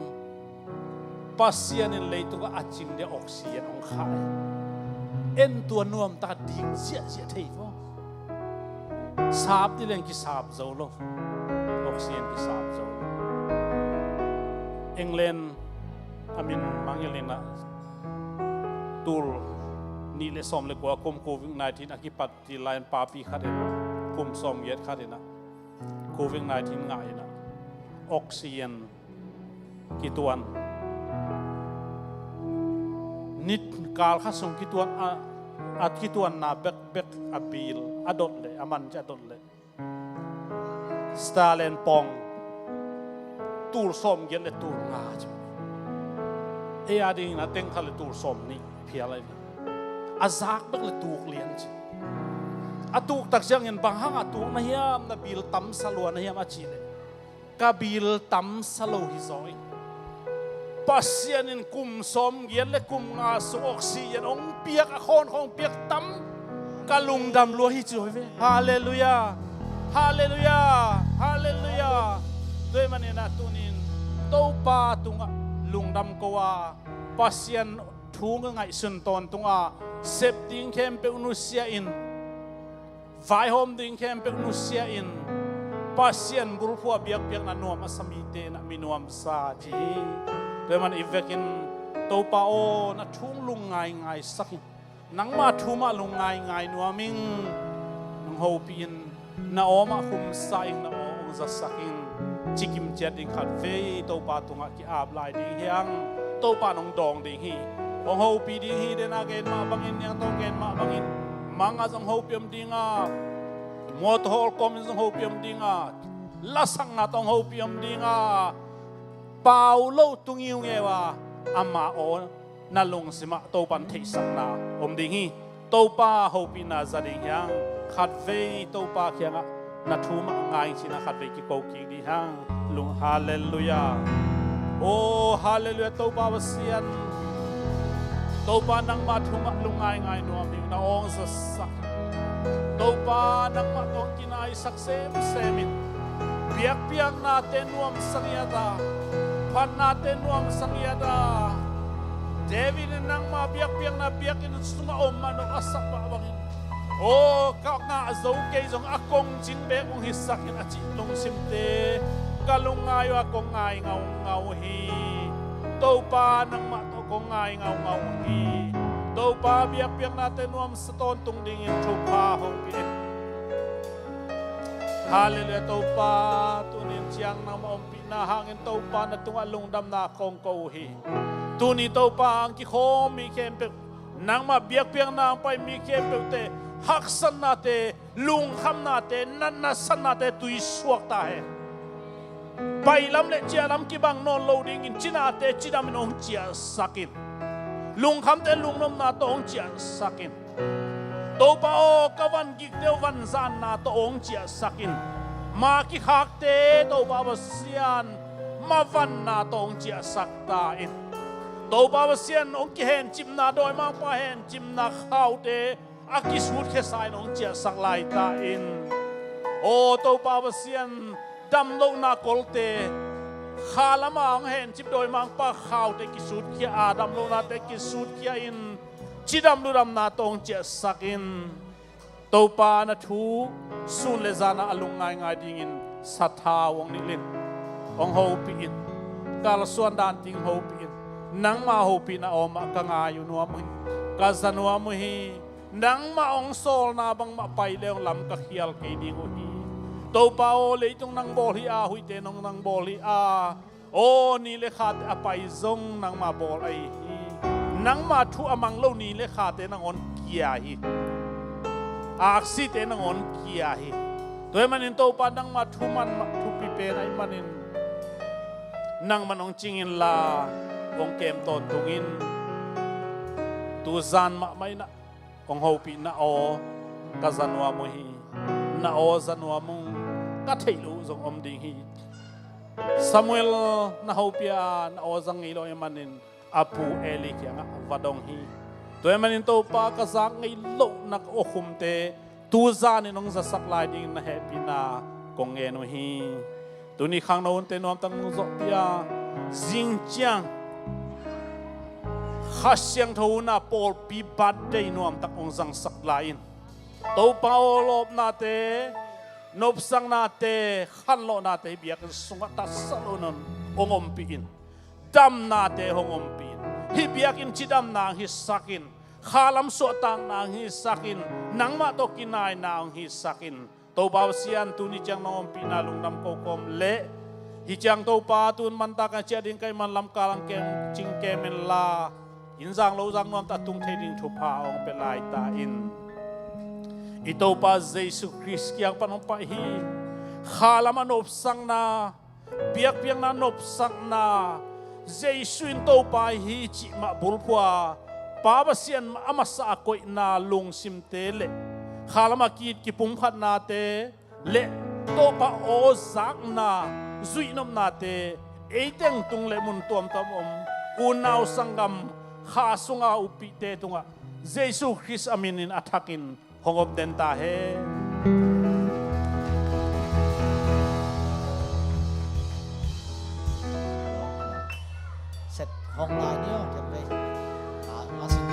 Pasian in leitung ah a cing dia oxygen hong khah hi. En tua nuamtak a ding ziahziah thei maw? Sap dih leng kisap zo lo. Oxygen kisap zo lo. England a min mangngilh in ah, tul nih le sawm le kua kum covid nineteen a kipat ti lai-in papi khat in, kum sawmgiat khat in ah covid nineteen ngah in ah, oxygen kituan, nit kal khat sung kituan a, a kituanna bekbek a bill a dot leh, a man ci a dot leh, Starland pawng tul sawmgiat le tul nga ci. Ei a dingin a teng khat le tul sawmnih phial ahi. A zak bek le tuk lian ci. A tuk tak ciangin bang hang a tuk na hiam, na bill tamsa lua na hiam a cih leh, ka bill tamsa lo hi zaw hi. Pasian in kum sawmgiat le kum nga sung oxygen hong piak, a khawn khawng piak tam, ka lungdam lua hi ci hi ve. Halleluiah. Halleluiah. Halleluiah. Tua ahih manin ah tuni in Topa tungah lungdam ko a, Pasian thu ngaihsun tawntung a, sep ding khempeuh nusia in, vaihawm ding khempeuh nusia in, Pasian bulphuh a biakpiakna nuam a sa mite in ah mi nuamsa ci hi. Tua ahih manin i vekin, Topa aw, na thu hong lungngaingai sak in, nangma thu mah lungngaingai nuam ing. Nong hopih in, na aw mah khumsa ing, na aw hong zasak ing, ci kimciat ding khatvei Topa tungah ki-ap lai ding hi hang. Topa in hong dawng ding hi. Hong hopih ding hi. Den a gen mah bangin, niangtawh gen mah bangin, mang ah zong hopih om ding a, mawtaw hawlkawm in zong hopih om ding a, lasakna tawh hong hopih om ding a, pau lo tu ngiungeu a, ama aw na lungsim ah Topa in theihsakna om ding hi. Topa hopihna za ding hi hang. Khatvei Topa kiangah na thu mah ngai in ci-in ah khatvei kiko kik ding hi hang. Lung, halleluiah. Oh, halleluiah, Topa Pasian. Topa nangmah thu mah lungngaingai nuam hi. Na awng zasak hi. Topa nangmah tawh kinaisak semsem in. Biakpiaknate nuamsa ngiat a, phatnate nuamsa ngiat a, David in nangmah biakpiakna biakinn sungah om mah nong a sak mah bangin, aw, ka ngah zo kei zong a kong cing beek hong hisak in a cih lungsimte ka lungngai uh a kong ngai ngaungau hi. Topa nangmah tawh kong ngai ngaungau hi. Topa biakpiaknate nuamsa tawntung dingin thupha hong pia in. Halleluiah. Topa, tuni in ciang nangmah ompihna hangin Topa na tungah lungdamna kong ko uh hi. Tuni Topa hang kikhawm mi khempeuh, nangmah biakpiakna hang pai mi khempeuhte haksatnate, lungkhamnate, natna satnate tuisuak ta hen. Pailam le ciahlam kibang nawn lo dingin cinate cidamin hong ciahsak in. Lungkhamte lungnopna tawh hong ciahsak in. Topa aw, ka van gikte uh vanzanna tawh hong ciahsak in. Ma kikhakte Topa Pasian, ma vanna tawh hong ciahsak ta in. Topa Pasian, hong kihencipna, dawimangpa hencipna khaute a kisutkhia sa in hong ciahsak lai ta in. Aw Topa Pasian, damlohna kolte, khalama hong hencip dawimangpa khaute kisutkhia a, damlohnate kisutkhia in, cidam ludamna tawh hong ciahsak in. Topa na thu sun le zana a lungngaingai dingin sathau hong nilh in. Hong hopih in. Kalsuan dan ding hopih in. Nangmah hopihna awmah ka ngai uh nuam uh hi. Ka za nuam uh hi. Nangmah hong sawlna bangmah pai le hong lam ka khial kei ding uh hi. Topa aw, leitung nang bawl hi a, huihte nong nang bawl hi a, aw, ni le khate a pai zong nangmah bawl ahi hi. Nangmah thu a mang lo ni le khate nangawn kia hi. Aksite nangawn kia hi. Tua ahih manin Topa nangmah thu man mah thupi pen ahih manin nangman hong cing inla, hong kem tawntung in. Tuzan mahmah in ah hong hopih na aw ka za nuam uh hi. Na aw za nuam uh, ka theih loh uh zong om ding hi. Samuel na hopih a, na aw za ngei lo ahih manin a pu Eli kiangah va dong hi. Tua ahih manin Topa ka zak ngei lohna ka awkhumte tuzan in hong zasak lai dingin na hehpihna kong ngen uh hi. Tuni khangno hunte nuamtak nong zawhpih a, zing ciang Kha Siangtho hun a pawlpi birthday nuamtak hong zangsak lai in. Topa aw, lawpnate, nopsaknate, khanlawhnate hih biakinn sungah taksa lo nawn hong ompih in. Damnate hong ompih in. Hih biakinn cidamna hong hisak in. Khalam suahtakna hong hisak in. Nangmah tawh kinaina hong hisak in. Topa Pasian, tuni ciang nong ompihna lungdam ko kawm leh hih ciang Topa, tun mantak a ciah ding ka hih man lamkal hong kem, cing kem inla, inn zang lo zang nuamtak tung thei ding thupha hong pia lai ta in. I Topa Jesu Khrist kiang pan hong pai hi. Khalam a nopsakna, biakpiakna nopsakna, Jesu in Topa hi cih mah bulphua, Pa Pasian mah a masa a koihna lungsimte le khalam a ki-it kipumkhatnate le Topa aw zakna zuihnopnate, ei teng tung le mun tuamtuam om unau sanggam, kha sunga upihte tungah Jesu Khrist a minin a thakin hong om den ta hen. Set hong lai ni aw, kem vei. A, a sin